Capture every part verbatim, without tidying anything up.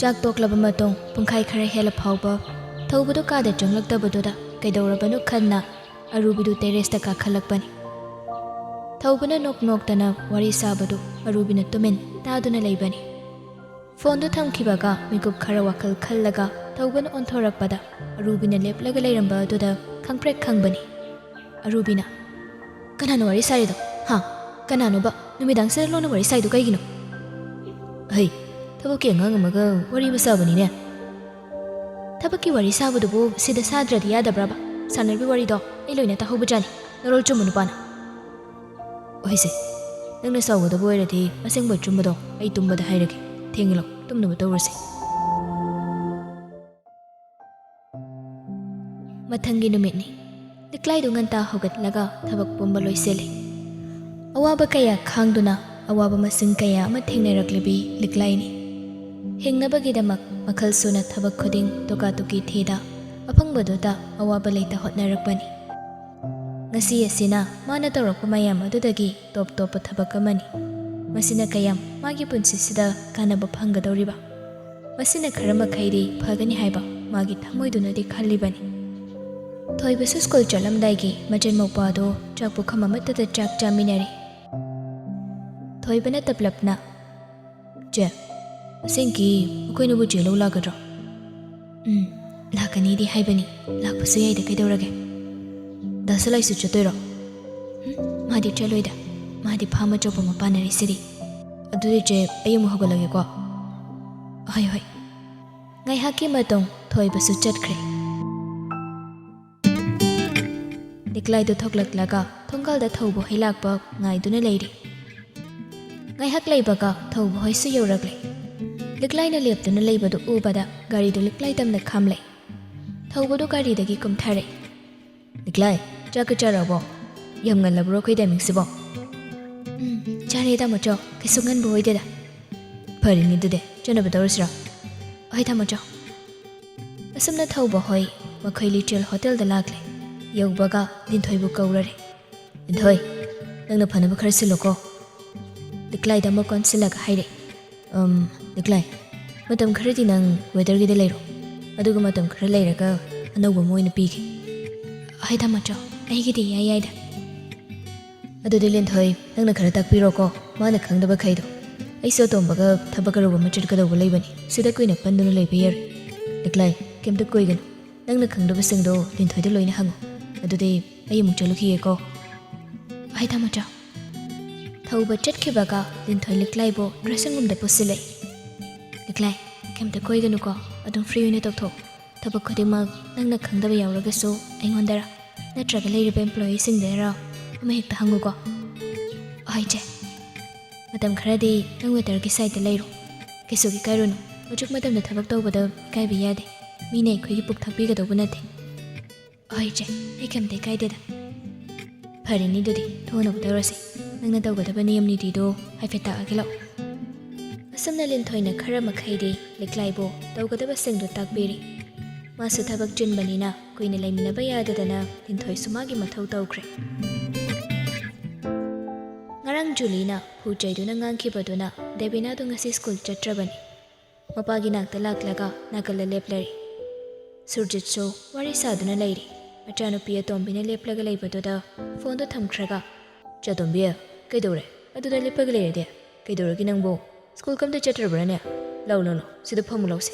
ꯆꯥꯛ ꯇꯣꯛꯂꯕ ꯃꯇꯨꯡ ꯄꯨꯡꯈꯥꯏ ꯈꯔ ꯍꯦꯜꯂ ꯐꯥꯎꯕ ꯊꯧꯕꯗꯨ ꯀꯥꯗ ꯆꯪꯂꯛꯇꯕꯗꯨꯗ ꯀꯩꯗꯧꯔꯕꯅꯣ ꯈꯟꯅ ꯑꯔꯨꯕꯤꯗꯨ terraceꯇ ꯀꯥꯈꯠꯂꯛꯄꯅꯤ꯫ ꯊꯧꯕꯅ ꯅꯣꯛ ꯅꯣꯛꯇꯅ ꯋꯥꯔꯤ ꯁꯥꯕꯗꯨ ꯑꯔꯨꯕꯤꯅ ꯇꯨꯃꯤꯟ ꯇꯥꯗꯨꯅ ꯂꯩꯕꯅꯤ꯫ ꯐꯣꯟꯗꯨ ꯊꯝꯈꯤꯕꯒ ꯃꯤꯀꯨꯞ ꯈꯔ ꯋꯥꯈꯜ ꯈꯜꯂꯒ ꯊꯧꯕꯅ ꯑꯣꯟꯊꯣꯔꯛꯄꯗ ꯑꯔꯨꯕꯤꯅ ꯂꯦꯞꯂꯒ ꯂꯩꯔꯝꯕ ꯑꯗꯨꯗ ꯈꯪꯄ꯭ꯔꯦꯛ ꯈꯪꯕꯅꯤ꯫ ꯑꯔꯨꯕꯤꯅ, "ꯀꯅꯥꯅꯣ ꯋꯥꯔꯤ ꯁꯥꯔꯤꯗꯣ? ꯍꯥ? ꯀꯅꯥꯅꯣꯕ ꯅꯨꯃꯤꯗꯥꯡꯁꯤꯗ ꯂꯣꯟꯅ ꯋꯥꯔꯤ ꯁꯥꯏꯗꯣ ꯀꯩꯒꯤꯅꯣ?" "ꯍꯩ, ꯊꯕꯛꯀꯤ ꯑꯉꯥꯡ ꯑꯃꯒ ꯋꯥꯔꯤ ꯑꯃ ꯁꯥꯕꯅꯤꯅꯦ꯫" "ꯊꯕꯛꯀꯤ ꯋꯥꯔꯤ ꯁꯥꯕꯗꯨꯕꯨ ꯁꯤꯗ ꯁꯥꯗ꯭ꯔꯗꯤ ꯌꯥꯗꯕ꯭ꯔꯕ? ꯁꯥꯟꯅꯔꯤꯕ ꯋꯥꯔꯤꯗꯣ ꯑꯩ ꯂꯣꯏꯅ ꯇꯥꯍꯧꯕꯖꯥꯠꯅꯤ, ꯅꯔꯣꯜ ꯆꯨꯝꯕ ꯅꯨꯄꯥꯅ꯫" "ꯑꯣꯏꯁꯦ, ꯅꯪꯅ ꯁꯥꯎꯒꯗꯕ ꯑꯣꯏꯔꯗꯤ ꯑꯁꯦꯡꯕ ꯑꯆꯨꯝꯕꯗꯣ ꯑꯩ ꯇꯨꯝꯕꯗ ꯍꯥꯏꯔꯒꯦ꯫ ꯊꯦꯡꯂꯣ, ꯇꯨꯝꯅꯕ ꯇꯧꯔꯁꯦ꯫" ꯃꯊꯪꯒꯤ ꯅꯨꯃꯤꯠꯅꯤ꯫ ꯂꯤꯛꯂꯥꯏꯗꯨ ꯉꯟꯇꯥ ꯍꯧꯒꯠꯂꯒ ꯊꯕꯛ ꯄꯨꯝꯕ ꯂꯣꯏꯁꯤꯜꯂꯤ꯫ ꯑꯋꯥꯕ ꯀꯌꯥ ꯈꯥꯡꯗꯨꯅ ꯑꯋꯥꯕ ꯃꯁꯤꯡ ꯀꯌꯥ ꯑꯃ ꯊꯦꯡꯅꯔꯛꯂꯤꯕꯤ ꯂꯤꯛꯂꯥꯏꯅꯤ꯫ ꯍꯤꯡꯅꯕꯒꯤꯗꯃꯛ ꯃꯈꯜ ꯁꯨꯅ ꯊꯕꯛ ꯈꯨꯗꯤꯡ ꯇꯣꯀꯥ ꯇꯨꯀꯤ ꯊꯤꯗ ꯑꯐꯪꯕꯗꯨꯗ ꯑꯋꯥꯕ ꯂꯩꯇ ꯍꯣꯠꯅꯔꯛꯄꯅꯤ꯫ ꯉꯁꯤ ꯑꯁꯤꯅ ꯃꯥꯅ ꯇꯧꯔꯛꯄ ꯃꯌꯥꯝ ꯑꯗꯨꯗꯒꯤ ꯇꯣꯞ ꯇꯣꯞꯄ ꯊꯕꯛ ꯑꯃꯅꯤ꯫ ꯃꯁꯤꯅ ꯀꯌꯥꯝ ꯃꯥꯒꯤ ꯄꯨꯟꯁꯤꯁꯤꯗ ꯀꯥꯟꯅꯕ ꯐꯪꯒꯗꯧꯔꯤꯕ? ꯃꯁꯤꯅ ꯈꯔ ꯃꯈꯩꯗꯤ ꯐꯒꯅꯤ ꯍꯥꯏꯕ ꯃꯥꯒꯤ ꯊꯃꯣꯏꯗꯨꯅꯗꯤ ꯈꯜꯂꯤꯕꯅꯤ꯫ ꯊꯣꯏꯕꯁꯨ ꯁ꯭ꯀꯨꯜ ꯆꯠꯂꯝꯗꯥꯏꯒꯤ ꯃꯆꯟ ꯃꯧꯄꯥꯗꯣ ꯆꯥꯛ ꯄꯨꯈꯝ ꯑꯃꯠꯇꯗ ꯆꯥꯛ ꯆꯥꯃꯤꯟꯅꯔꯤ꯫ ꯊꯣꯏꯕꯅ ꯇꯞꯂꯞꯅ, "ꯆꯦ, ꯑꯁꯦꯡꯀꯤ ꯑꯩꯈꯣꯏꯅꯕꯨ ꯆꯦ ꯂꯧ ꯂꯥꯛꯀꯗ꯭ꯔꯣ?" "ꯎꯝ, ꯂꯥꯛꯀꯅꯤꯗꯤ ꯍꯥꯏꯕꯅꯤ, ꯂꯥꯛꯄꯁꯨ ꯌꯥꯏꯗ, ꯀꯩꯗꯧꯔꯒꯦ?" "ꯗꯥ ꯁꯂꯥꯏꯁꯨ ꯆꯠꯇꯣꯏꯔꯣ?" "ꯎꯝ, ꯃꯥꯗꯤ ꯆꯠꯂꯣꯏꯗ, ꯃꯥꯗꯤ ꯐꯥꯝ ꯑꯆꯧꯕ ꯑꯃ ꯄꯥꯟꯅꯔꯤꯁꯤꯗꯤ꯫" "ꯑꯗꯨꯗꯤ ꯆꯦ, ꯑꯩ ꯑꯃꯨꯛ ꯍꯧꯒꯠꯂꯒꯦꯀꯣ꯫" "ꯍꯣꯏ, ꯍꯣꯏ꯫" ꯉꯥꯏꯍꯥꯛꯀꯤ ꯃꯇꯨꯡ ꯊꯣꯏꯕꯁꯨ ꯆꯠꯈ꯭ꯔꯦ꯫ ꯂꯤꯛꯂꯥꯏꯗꯨ ꯊꯣꯛꯂꯛꯂꯒ ꯊꯣꯡꯒꯥꯜꯗ ꯊꯧꯕ ꯍꯣꯏ ꯂꯥꯛꯄ ꯉꯥꯏꯗꯨꯅ ꯂꯩꯔꯤ꯫ ꯉꯥꯏꯍꯥꯛ ꯂꯩꯕꯒ ꯊꯧꯕ ꯍꯣꯏꯁꯨ ꯌꯧꯔꯛꯂꯦ꯫ ꯂꯤꯛꯂꯥꯏꯅ ꯂꯦꯞꯇꯨꯅ ꯂꯩꯕꯗꯨ ꯎꯕꯗ ꯒꯥꯔꯤꯗꯨ ꯂꯤꯛꯂꯥꯏ ꯇꯝꯅ ꯈꯥꯝꯂꯦ꯫ ꯊꯧꯕꯗꯨ ꯒꯥꯔꯤꯗꯒꯤ ꯀꯨꯝꯊꯔꯦ꯫ "ꯂꯤꯛꯂꯥꯏ, ꯆꯥꯛꯀ ꯆꯥꯔꯕꯣ? ꯌꯥꯝ ꯉꯜꯂꯕ꯭ꯔꯣ ꯑꯩꯈꯣꯏ ꯇꯥꯏꯃꯤꯡꯁꯤꯕꯣ?" "ꯎꯝ, ꯆꯥꯔꯦ ꯇꯥꯃꯣꯆꯧ, ꯀꯩꯁꯨ ꯉꯟꯕ ꯑꯣꯏꯗꯦꯗ꯫" "ꯐꯔꯦꯅꯦ ꯑꯗꯨꯗꯤ, ꯆꯠꯅꯕ ꯇꯧꯔꯁꯤꯔꯣ?" "ꯍꯣꯏ ꯇꯥꯃꯣꯆꯧ꯫" ꯑꯁꯨꯝꯅ ꯊꯧꯕ ꯍꯣꯏ ꯃꯈꯣꯏ ꯂꯤꯇ꯭ꯔꯦꯜ ꯍꯣꯇꯦꯜꯗ ꯂꯥꯛꯂꯦ꯫ ꯌꯧꯕꯒ ꯂꯤꯟꯊꯣꯏꯕꯨ ꯀꯧꯔꯔꯦ꯫ "ꯂꯤꯟꯊꯣꯏ, ꯅꯪꯅ ꯐꯅꯕ ꯈꯔ ꯁꯤꯜꯂꯣꯀꯣ꯫" ꯂꯤꯛꯂꯥꯏꯗ ꯑꯃꯨꯛ ꯑꯣꯟꯁꯤꯜꯂꯒ ꯍꯥꯏꯔꯦ꯫ "ꯑꯝ, ꯂꯤꯛꯂꯥꯏ, ꯃꯇꯝ ꯈꯔꯗꯤ ꯅꯪ ꯋꯦꯗꯔꯒꯤꯗ ꯂꯩꯔꯣ, ꯑꯗꯨꯒ ꯃꯇꯝ ꯈꯔ ꯂꯩꯔꯒ ꯑꯅꯧꯕ ꯑꯃ ꯑꯣꯏꯅ ꯄꯤꯒꯦ꯫ ꯍꯣꯏꯗ ꯃꯆꯥ, ꯑꯩꯒꯤꯗꯤ ꯏꯌꯥ ꯌꯥꯏꯗ꯫ ꯑꯗꯨꯗꯤ ꯂꯤꯟꯊꯣꯏ, ꯅꯪꯅ ꯈꯔ ꯇꯥꯛꯄꯤꯔꯣꯀꯣ, ꯃꯥꯅ ꯈꯪꯗꯕꯈꯩꯗꯣ꯫ ꯑꯩꯁꯨ ꯑꯇꯣꯝꯕꯒ ꯊꯕꯛ ꯑꯔꯨꯕ ꯑꯃ ꯆꯠꯀꯗꯧꯕ ꯂꯩꯕꯅꯤ, ꯁꯤꯗ ꯀꯨꯏꯅ ꯄꯟꯗꯨꯅ ꯂꯩꯕ ꯌꯥꯔꯣꯏ꯫ ꯂꯤꯛꯂꯥꯏ, ꯀꯩꯝꯇ ꯀꯣꯏꯒꯅꯨ, ꯅꯪꯅ ꯈꯪꯗꯕꯁꯤꯡꯗꯣ ꯂꯤꯟꯊꯣꯏꯗ ꯂꯣꯏꯅ ꯍꯪꯉꯨ꯫ ꯑꯗꯨꯗꯤ ꯑꯩ ꯑꯃꯨꯛ ꯆꯠꯂꯨꯈꯤꯒꯦꯀꯣ꯫ ꯍꯣꯏꯗ ꯃꯆꯥ꯫ ꯊꯧꯕ ꯆꯠꯈꯤꯕꯒ ꯂꯤꯟꯊꯣꯏ ꯂꯤꯛꯂꯥꯏꯕꯨ dressing roomꯗ ꯄꯨꯁꯤꯜꯂꯛꯏ꯫ ꯂꯤꯛꯂꯥꯏ, ꯀꯩꯝꯇ ꯀꯣꯏꯒꯅꯨꯀꯣ, ꯑꯗꯨꯝ free ꯑꯣꯏꯅ ꯇꯧꯊꯣꯛꯑꯣ꯫ ꯊꯕꯛ ꯈꯨꯗꯤꯡꯃꯛ ꯅꯪꯅ ꯈꯪꯗꯕ ꯌꯥꯎꯔꯒꯁꯨ ꯑꯩꯉꯣꯟꯗꯔ ꯅꯠꯇ꯭ꯔꯒ ꯂꯩꯔꯤꯕ employeeꯁꯤꯡꯗꯔ ꯑꯃ ꯍꯦꯛꯇ ꯍꯪꯉꯨꯀꯣ꯫ ꯍꯣꯏ ꯏꯆꯦ꯫ ꯃꯇꯝ ꯈꯔꯗꯤ ꯅꯪ waiterꯒꯤ sideꯇ ꯂꯩꯔꯣ꯫ ꯀꯩꯁꯨ ꯏꯀꯥꯏꯔꯨꯅꯨ꯫ ꯍꯧꯖꯤꯛ ꯃꯇꯝꯗ ꯊꯕꯛ ꯇꯧꯕꯗ ꯏꯀꯥꯏꯕ ꯌꯥꯗꯦ꯫ ꯃꯤꯅ ꯑꯩꯈꯣꯏꯒꯤ ꯄꯨꯛ ꯊꯥꯛꯄꯤꯒꯗꯧꯕ ꯅꯠꯇꯦ꯫ ꯍꯣꯏ ꯏꯆꯦ, ꯑꯩ ꯀꯩꯝꯇ ꯏꯀꯥꯏꯗꯦꯗ꯫ ꯐꯔꯦꯅꯦ, ꯑꯗꯨꯗꯤ ꯊꯣꯡꯅꯕ ꯇꯧꯔꯁꯤ꯫ ꯅꯪꯅ ꯇꯧꯒꯗꯕ ꯅꯤꯌꯝ ꯅꯤꯇꯤꯗꯣ ꯍꯥꯏꯐꯦꯠ ꯇꯥꯛꯑꯒꯦ ꯂꯥꯛꯑꯣ꯫ ꯑꯁꯨꯝꯅ ꯂꯤꯟꯊꯣꯏꯅ ꯈꯔ ꯃꯈꯩꯗꯤ ꯂꯤꯛꯂꯥꯏꯕꯨ ꯇꯧꯒꯗꯕꯁꯤꯡꯗꯨ ꯇꯥꯛꯄꯤꯔꯤ꯫ ꯃꯥꯁꯨ ꯊꯕꯛ ꯆꯤꯟꯕꯅꯤꯅ ꯀꯨꯏꯅ ꯂꯩꯃꯤꯟꯅꯕ ꯌꯥꯗꯗꯅ ꯂꯤꯟꯊꯣꯏꯁꯨ ꯃꯥꯒꯤ ꯃꯊꯧ ꯇꯧꯈ꯭ꯔꯦ꯫ ꯉꯔꯥꯡ ꯖꯨꯂꯤꯅ ꯐꯨ ꯆꯩꯗꯨꯅ ꯉꯥꯡꯈꯤꯕꯗꯨꯅ ꯗꯦꯕꯤꯅꯥꯗꯨ ꯉꯁꯤ ꯁ꯭ꯀꯨꯜ ꯆꯠꯇ꯭ꯔꯕꯅꯤ꯫ ꯃꯄꯥꯒꯤ ꯅꯥꯛꯇ ꯂꯥꯛꯂꯒ ꯅꯥꯀꯜꯗ ꯂꯦꯞꯂꯔꯤ꯫ ꯁꯨꯔꯖꯤꯠꯁꯨ ꯋꯥꯔꯤ ꯁꯥꯗꯨꯅ ꯂꯩꯔꯤ꯫ ꯃꯆꯥꯅꯨꯄꯤ ꯑꯇꯣꯝꯕꯤꯅ ꯂꯦꯞꯂꯒ ꯂꯩꯕꯗꯨꯗ ꯐꯣꯟꯗꯣ ꯊꯝꯈ꯭ꯔꯒ, "ꯆꯥꯇꯣꯝꯕꯤ, ꯀꯩꯗꯧꯔꯦ? ꯑꯗꯨꯗ ꯂꯦꯞꯄꯒ ꯂꯩꯔꯗꯤ? ꯀꯩꯗꯧꯔꯒꯦ ꯅꯪꯕꯨ? ꯁ꯭ꯀꯨꯜ ꯀꯝꯇ ꯆꯠꯇ꯭ꯔꯕ꯭ꯔꯥꯅꯦ? ꯂꯥꯎ, ꯂꯥꯎ, ꯂꯥꯎ, ꯁꯤꯗ ꯐꯝꯃꯨ ꯂꯥꯎꯁꯦ꯫"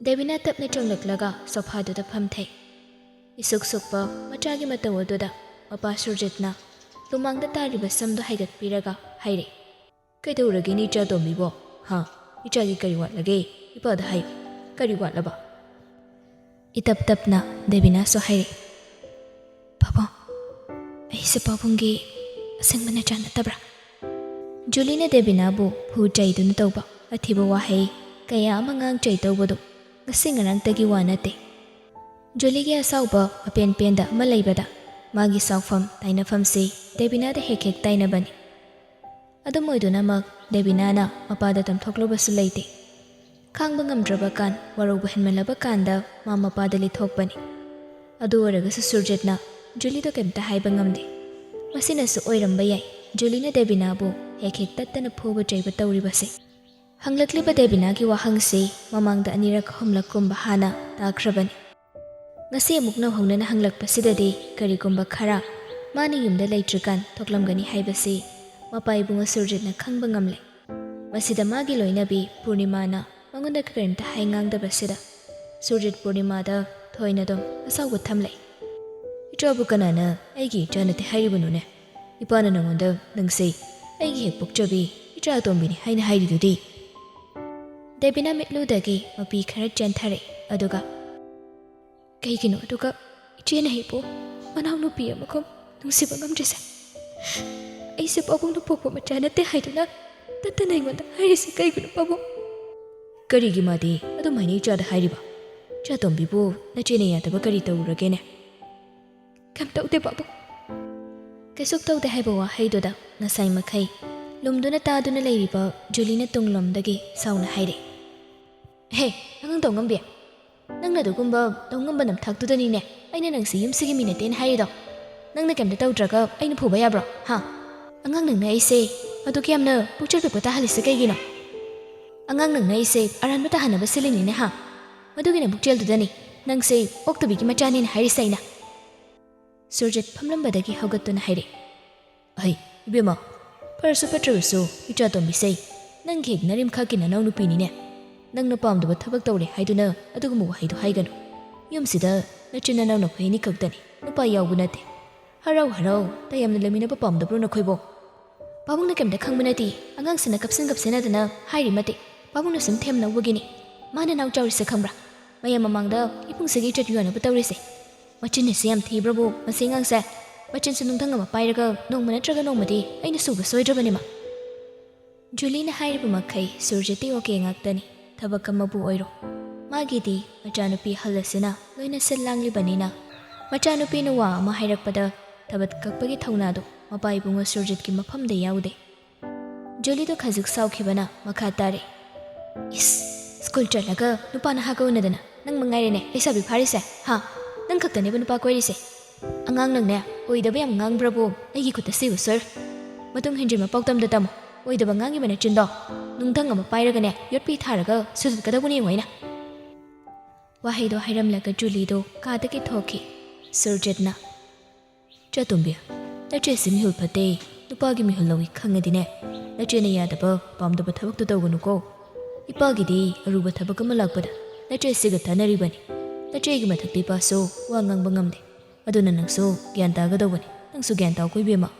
ꯗꯦꯕꯤꯅꯥ ꯇꯞꯅ ꯆꯪꯂꯛꯂꯒ ꯁꯣꯐꯥꯗꯨꯗ ꯐꯝꯊꯩ꯫ ꯏꯁꯨꯛ ꯁꯨꯛꯄ ꯃꯆꯥꯒꯤ ꯃꯇꯧ ꯑꯗꯨꯗ ꯃꯄꯥ ꯁꯨꯔꯖꯤꯠꯅ ꯂꯨꯃꯥꯡꯗ ꯇꯥꯔꯤꯕ ꯁꯝꯗꯨ ꯍꯥꯏꯒꯠꯄꯤꯔꯒ ꯍꯥꯏꯔꯦ, "ꯀꯩꯗꯧꯔꯒꯦꯅꯦ ꯏꯆꯥ ꯇꯣꯝꯕꯤꯕꯣ? ꯍꯥ? ꯏꯆꯥꯒꯤ ꯀꯔꯤ ꯋꯥꯠꯂꯒꯦ? ꯏꯄꯥꯗ ꯍꯥꯏꯌꯨ, ꯀꯔꯤ ꯋꯥꯠꯂꯕ?" ꯏꯇꯞ ꯇꯞꯅ ꯗꯦꯕꯤꯅꯥꯁꯨ ꯍꯥꯏꯔꯛꯏ, "ꯄꯥꯕꯨꯡ, ꯑꯩꯁꯦ ꯄꯥꯕꯨꯡꯒꯤ ꯑꯁꯦꯡꯕ ꯅꯆꯥ ꯅꯠꯇꯕ꯭ꯔꯥ?" ꯖꯨꯂꯤꯅ ꯗꯦꯕꯤꯅꯥꯕꯨ ꯐꯨ ꯆꯩꯗꯨꯅ ꯇꯧꯕ ꯑꯊꯤꯕ ꯋꯥꯍꯩ ꯀꯌꯥ ꯑꯃ ꯉꯥꯡ ꯆꯩ ꯇꯧꯕꯗꯨ ꯉꯁꯤ ꯉꯔꯥꯡꯇꯒꯤ ꯋꯥ ꯅꯠꯇꯦ꯫ ꯖꯨꯂꯤꯒꯤ ꯑꯁꯥꯎꯕ ꯑꯄꯦꯟ ꯄꯦꯟꯗ ꯑꯃ ꯂꯩꯕꯗ ꯃꯥꯒꯤ ꯁꯥꯎꯐꯝ ꯇꯥꯏꯅꯐꯝꯁꯤ ꯗꯦꯕꯤꯅꯥꯗ ꯍꯦꯛ ꯍꯦꯛ ꯇꯥꯏꯅꯕꯅꯤ꯫ ꯑꯗꯨꯝ ꯑꯣꯏꯗꯨꯅꯃꯛ ꯗꯦꯕꯤꯅꯥꯅ ꯃꯄꯥꯗ ꯇꯝꯊꯣꯛꯂꯨꯕꯁꯨ ꯂꯩꯇꯦ꯫ ꯈꯥꯡꯕ ꯉꯝꯗ꯭ꯔꯕ ꯀꯥꯟ, ꯋꯥꯔꯧꯕ ꯍꯦꯟꯃꯜꯂꯕ ꯀꯥꯟꯗ ꯃꯥ ꯃꯄꯥꯗ ꯂꯤꯊꯣꯛꯄꯅꯤ꯫ ꯑꯗꯨ ꯑꯣꯏꯔꯒꯁꯨ ꯁꯨꯔꯖꯤꯠꯅ ꯖꯨꯂꯤꯗ ꯀꯩꯝꯇ ꯍꯥꯏꯕ ꯉꯝꯗꯦ꯫ ꯃꯁꯤꯅꯁꯨ ꯑꯣꯏꯔꯝꯕ ꯌꯥꯏ ꯖꯨꯂꯤꯅ ꯗꯦꯕꯤꯅꯥꯕꯨ ꯍꯦꯛ ꯍꯦꯛ ꯇꯠꯇꯅ ꯐꯨꯕ ꯆꯩꯕ ꯇꯧꯔꯤꯕꯁꯦ꯫ ꯍꯪꯂꯛꯂꯤꯕ ꯗꯦꯕꯤꯅꯥꯒꯤ ꯋꯥꯍꯪꯁꯤ ꯃꯃꯥꯡꯗ ꯑꯅꯤꯔꯛ ꯑꯍꯨꯝꯂꯛꯀꯨꯝꯕ ꯍꯥꯟꯅ ꯇꯥꯈ꯭ꯔꯕꯅꯤ꯫ ꯉꯁꯤ ꯑꯃꯨꯛ ꯅꯧꯍꯧꯅꯅ ꯍꯪꯂꯛꯄꯁꯤꯗꯗꯤ ꯀꯔꯤꯒꯨꯝꯕ ꯈꯔ ꯃꯥꯅ ꯌꯨꯝꯗ ꯂꯩꯇ꯭ꯔꯤꯀꯥꯟ ꯊꯣꯛꯂꯝꯒꯅꯤ ꯍꯥꯏꯕꯁꯤ ꯃꯄꯥ ꯏꯕꯨꯡꯉꯣ ꯁꯨꯔꯖꯤꯠꯅ ꯈꯪꯕ ꯉꯝꯂꯦ꯫ ꯃꯁꯤꯗ ꯃꯥꯒꯤ ꯂꯣꯏꯅꯕꯤ ꯄꯨꯔꯅꯤꯃꯥꯅ ꯃꯉꯣꯟꯗ ꯀꯔꯤꯝꯇ ꯍꯥꯏ ꯉꯥꯡꯗꯕꯁꯤꯗ ꯁꯨꯔꯖꯤꯠ ꯄꯨꯔꯅꯤꯃꯥꯗ ꯊꯣꯏꯅ ꯑꯗꯨꯝ ꯑꯁꯥꯎꯕ ꯊꯝꯂꯦ꯫ "ꯏꯆꯥꯕꯨ ꯀꯅꯥꯅ ꯑꯩꯒꯤ ꯏꯆꯥ ꯅꯠꯇꯦ ꯍꯥꯏꯔꯤꯕꯅꯣꯅꯦ? ꯏꯄꯥꯅ ꯅꯉꯣꯟꯗ ꯅꯪꯁꯦ ꯑꯩꯒꯤ ꯍꯦꯛ ꯄꯣꯛꯆꯕꯤ ꯏꯆꯥ ꯑꯇꯣꯝꯕꯤꯅꯤ ꯍꯥꯏꯅ ꯍꯥꯏꯔꯤꯗꯨꯗꯤ?" ꯗꯦꯕꯤꯅꯥ ꯃꯤꯠꯂꯨꯗꯒꯤ ꯃꯄꯤ ꯈꯔ ꯆꯦꯟꯊꯔꯛꯏ, ꯑꯗꯨꯒ, "ꯀꯩꯒꯤꯅꯣ ꯑꯗꯨꯒ ꯏꯆꯦꯅ ꯑꯩꯕꯨ ꯃꯅꯥꯎꯅꯨꯄꯤ ꯑꯃꯒꯨꯝ ꯅꯨꯡꯁꯤꯕ ꯉꯝꯗ꯭ꯔꯤꯁꯦ? ꯑꯩꯁꯦ ꯄꯥꯕꯨꯡꯅ ꯄꯣꯛꯄ ꯃꯆꯥ ꯅꯠꯇꯦ ꯍꯥꯏꯗꯨꯅ ꯇꯠꯇꯅ ꯑꯩꯉꯣꯟꯗ ꯍꯥꯏꯔꯤꯁꯦ ꯀꯩꯒꯤꯅꯣ, ꯄꯥꯕꯨꯡ?" "ꯀꯔꯤꯒꯤ ꯃꯥꯗꯤ ꯑꯗꯨꯃꯥꯏꯅ ꯏꯆꯥꯗ ꯍꯥꯏꯔꯤꯕ? ꯏꯆꯥꯇꯣꯝꯕꯤꯕꯨ ꯅꯆꯦꯅ ꯌꯥꯗꯕ ꯀꯔꯤ ꯇꯧꯔꯨꯔꯒꯦꯅꯦ?" "ꯀꯩꯝ ꯇꯧꯗꯦ, ꯄꯥꯕꯨꯡ꯫" ꯀꯩꯁꯨ ꯇꯧꯗꯦ ꯍꯥꯏꯕ ꯋꯥꯍꯩꯗꯨꯗ ꯉꯁꯥꯏ ꯃꯈꯩ ꯂꯨꯝꯗꯨꯅ ꯇꯥꯗꯨꯅ ꯂꯩꯔꯤꯕ ꯖꯨꯂꯤꯅ ꯇꯨꯡꯂꯣꯝꯗꯒꯤ ꯁꯥꯎꯅ ꯍꯥꯏꯔꯦ, "ꯍꯦ, ꯑꯉꯥꯡ ꯇꯧꯉꯝꯕꯤ, ꯅꯪꯅ ꯑꯗꯨꯒꯨꯝꯕ ꯇꯧꯉꯝꯕ ꯅꯝꯊꯥꯛꯇꯨꯗꯅꯤꯅꯦ ꯑꯩꯅ ꯅꯪꯁꯤ ꯌꯨꯝꯁꯤꯒꯤ ꯃꯤ ꯅꯠꯇꯦꯅ ꯍꯥꯏꯔꯤꯗꯣ꯫ ꯅꯪꯅ ꯀꯩꯝꯇ ꯇꯧꯗ꯭ꯔꯒ ꯑꯩꯅ ꯐꯨꯕ ꯌꯥꯕ꯭ꯔꯣ, ꯍꯥ? ꯑꯉꯥꯡ ꯅꯪꯅ ꯑꯩꯁꯦ ꯑꯗꯨꯛ ꯌꯥꯝꯅ ꯄꯨꯛꯆꯦꯜ ꯄꯤꯛꯄ ꯇꯥꯍꯜꯂꯤꯁꯦ ꯀꯩꯒꯤꯅꯣ? ꯑꯉꯥꯡ ꯅꯪꯅ ꯑꯩꯁꯦ ꯑꯔꯥꯟꯕ ꯇꯥꯍꯟꯅꯕ ꯁꯤꯜꯂꯤꯅꯤꯅꯦ, ꯍꯥ? ꯃꯗꯨꯒꯤ ꯅꯕꯨꯛꯆꯦꯜꯗꯨꯗꯅꯤ ꯅꯪꯁꯦ ꯑꯣꯛꯇꯕꯤꯒꯤ ꯃꯆꯥꯅꯦꯅ ꯍꯥꯏꯔꯤꯁꯦ ꯑꯩꯅ꯫" ꯁꯨꯔꯖꯤꯠ ꯐꯝꯂꯝꯕꯗꯒꯤ ꯍꯧꯒꯠꯇꯨꯅ ꯍꯥꯏꯔꯦ, "ꯑꯍꯩ, ꯏꯕꯦꯝꯃ, ꯐꯔꯁꯨ ꯐꯠꯇ꯭ꯔꯕꯁꯨ ꯏꯆꯥꯇꯣꯝꯕꯤꯁꯦ ꯅꯪꯒꯤ ꯍꯦꯛ ꯅꯔꯤꯝꯈꯥꯛꯀꯤ ꯅꯅꯥꯎ ꯅꯨꯄꯤꯅꯤꯅꯦ꯫ ꯅꯪꯅ ꯄꯥꯝꯗꯕ ꯊꯕꯛ ꯇꯧꯔꯦ ꯍꯥꯏꯗꯨꯅ ꯑꯗꯨꯒꯨꯝꯕ ꯋꯥꯍꯩꯗꯣ ꯍꯥꯏꯒꯅꯨ꯫ ꯌꯨꯝꯁꯤꯗ ꯅꯆꯤꯟ ꯅꯅꯥꯎ ꯅꯈꯣꯏ ꯑꯅꯤ ꯈꯛꯇꯅꯤ, ꯅꯨꯄꯥ ꯌꯥꯎꯕ ꯅꯠꯇꯦ꯫ ꯍꯔꯥꯎ ꯍꯔꯥꯎ ꯇꯌꯥꯝꯅ ꯂꯩꯃꯤꯟꯅꯕ ꯄꯥꯝꯗꯕ꯭ꯔꯣ ꯅꯈꯣꯏꯕꯣ? ꯄꯥꯕꯨꯡꯅ ꯀꯩꯝꯇ ꯈꯪꯕ ꯅꯠꯇꯦ, ꯑꯉꯥꯡꯁꯤꯅ ꯀꯞꯁꯤꯟ ꯀꯞꯁꯤꯟꯅꯗꯅ ꯍꯥꯏꯔꯤ ꯃꯇꯤꯛ꯫ ꯄꯥꯕꯨꯡꯅ ꯁꯨꯝ ꯊꯦꯝꯅꯧꯕꯒꯤꯅꯤ꯫ ꯃꯥꯅ ꯅꯥꯎ ꯆꯥꯎꯔꯤꯁꯦ ꯈꯪꯕ꯭ꯔꯥ? ꯃꯌꯥꯝ ꯃꯃꯥꯡꯗ ꯏꯕꯨꯡꯁꯤꯒꯤ ꯏꯖꯠ ꯌꯣꯟꯅꯕ ꯇꯧꯔꯤꯁꯦ꯫ ꯃꯆꯤꯟ ꯑꯁꯤ ꯌꯥꯝ ꯊꯤꯕ꯭ꯔꯕꯨ ꯃꯁꯤ ꯑꯉꯥꯡꯁꯦ? ꯃꯆꯤꯟꯁꯨ ꯅꯨꯡꯊꯪ ꯑꯃ ꯄꯥꯏꯔꯒ ꯅꯣꯡꯃ ꯅꯠꯇ꯭ꯔꯒ ꯅꯣꯡꯃꯗꯤ ꯑꯩꯅ ꯁꯨꯕ ꯁꯣꯏꯗ꯭ꯔꯕꯅꯤ ꯃꯥ꯫" ꯖꯨꯂꯤꯅ ꯍꯥꯏꯔꯤꯕ ꯃꯈꯩ ꯁꯨꯔꯖꯤꯠꯇꯤ ꯑꯣꯀꯦ ꯉꯥꯛꯇꯅꯤ꯫ ꯊꯕꯛ ꯑꯃꯕꯨ ꯑꯣꯏꯔꯣ, ꯃꯥꯒꯤꯗꯤ ꯃꯆꯥꯅꯨꯄꯤ ꯑꯍꯜ ꯑꯁꯤꯅ ꯂꯣꯏꯅ ꯁꯤꯜ ꯂꯥꯡꯂꯤꯕꯅꯤꯅ, ꯃꯆꯥꯅꯨꯄꯤꯅ ꯋꯥ ꯑꯃ ꯍꯥꯏꯔꯛꯄꯗ ꯊꯕꯛ ꯀꯛꯄꯒꯤ ꯊꯧꯅꯥꯗꯣ ꯃꯄꯥ ꯏꯕꯨꯡꯉꯣ ꯁꯨꯔꯖꯤꯠꯀꯤ ꯃꯐꯝꯗ ꯌꯥꯎꯗꯦ꯫ ꯖꯨꯂꯤꯗꯣ ꯈꯖꯤꯛ ꯁꯥꯎꯈꯤꯕꯅ ꯃꯈꯥ ꯇꯥꯔꯦ, "ꯏꯁ, ꯁ꯭ꯀꯨꯜ ꯆꯠꯂꯒ ꯅꯨꯄꯥ ꯅꯍꯥꯒ ꯎꯅꯗꯅ ꯅꯪ ꯃꯉꯥꯏꯔꯦꯅꯦ ꯂꯩꯁꯥꯕꯤ ꯐꯥꯔꯤꯁꯦ, ꯍꯥ? ꯅꯪ ꯈꯛꯇꯅꯦꯕ ꯅꯨꯄꯥ ꯀꯣꯏꯔꯤꯁꯦ꯫ ꯑꯉꯥꯡ ꯅꯪꯅꯦ, ꯑꯣꯏꯗꯕ ꯌꯥꯝ ꯉꯥꯡꯕ꯭ꯔꯕꯨ ꯑꯩꯒꯤ ꯈꯨꯠꯇ ꯁꯤꯕ ꯁꯣꯏꯔꯣꯏ꯫ ꯃꯇꯨꯡ ꯍꯦꯟꯖꯤꯟꯕ ꯄꯥꯎꯗꯝꯗꯣ ꯇꯝꯃꯨ꯫ ꯑꯣꯏꯗꯕ ꯉꯥꯡꯉꯤꯕ ꯅꯆꯤꯟꯗꯣ ꯅꯨꯡꯊꯪ ꯑꯃ ꯄꯥꯏꯔꯒꯅꯦ, ꯌꯣꯠꯄꯤ ꯊꯥꯔꯒ ꯁꯨꯗꯠꯀꯗꯧꯕꯅꯤ ꯌꯦꯡꯉꯣ ꯑꯩꯅ꯫ ꯋꯥꯍꯩꯗꯣ ꯍꯥꯏꯔꯝꯂꯒ ꯖꯨꯂꯤꯗꯣ ꯀꯥꯗꯒꯤ ꯊꯣꯛꯈꯤ꯫ ꯁꯨꯔꯖꯤꯠꯅ, "ꯆꯥꯇꯣꯝꯕꯤ, ꯅꯆꯦꯁꯤ ꯃꯤꯍꯨꯜ ꯐꯠꯇꯦ꯫ ꯅꯨꯄꯥꯒꯤ ꯃꯤꯍꯨꯜ ꯂꯧꯏ ꯈꯪꯉꯗꯤꯅꯦ, ꯅꯆꯦꯅ ꯌꯥꯗꯕ ꯄꯥꯝꯗꯕ ꯊꯕꯛꯇꯣ ꯇꯧꯒꯅꯨꯀꯣ꯫ ꯏꯄꯥꯒꯤꯗꯤ ꯑꯔꯨꯕ ꯊꯕꯛ ꯑꯃ ꯂꯥꯛꯄꯗ ꯅꯆꯦꯁꯤꯒ ꯇꯥꯟꯅꯔꯤꯕꯅꯤ꯫ ꯅꯆꯦꯒꯤ ꯃꯊꯛꯇ ꯏꯄꯥꯁꯨ ꯋꯥ ꯉꯥꯡꯕ ꯉꯝꯗꯦ꯫ ꯑꯗꯨꯅ ꯅꯪꯁꯨ ꯒ꯭ꯌꯥꯟ ꯇꯥꯒꯗꯧꯕꯅꯤ꯫ ꯅꯪꯁꯨ ꯒ꯭ꯌꯥꯟ ꯇꯥꯎꯀꯣ ꯏꯕꯦꯝꯃ"꯫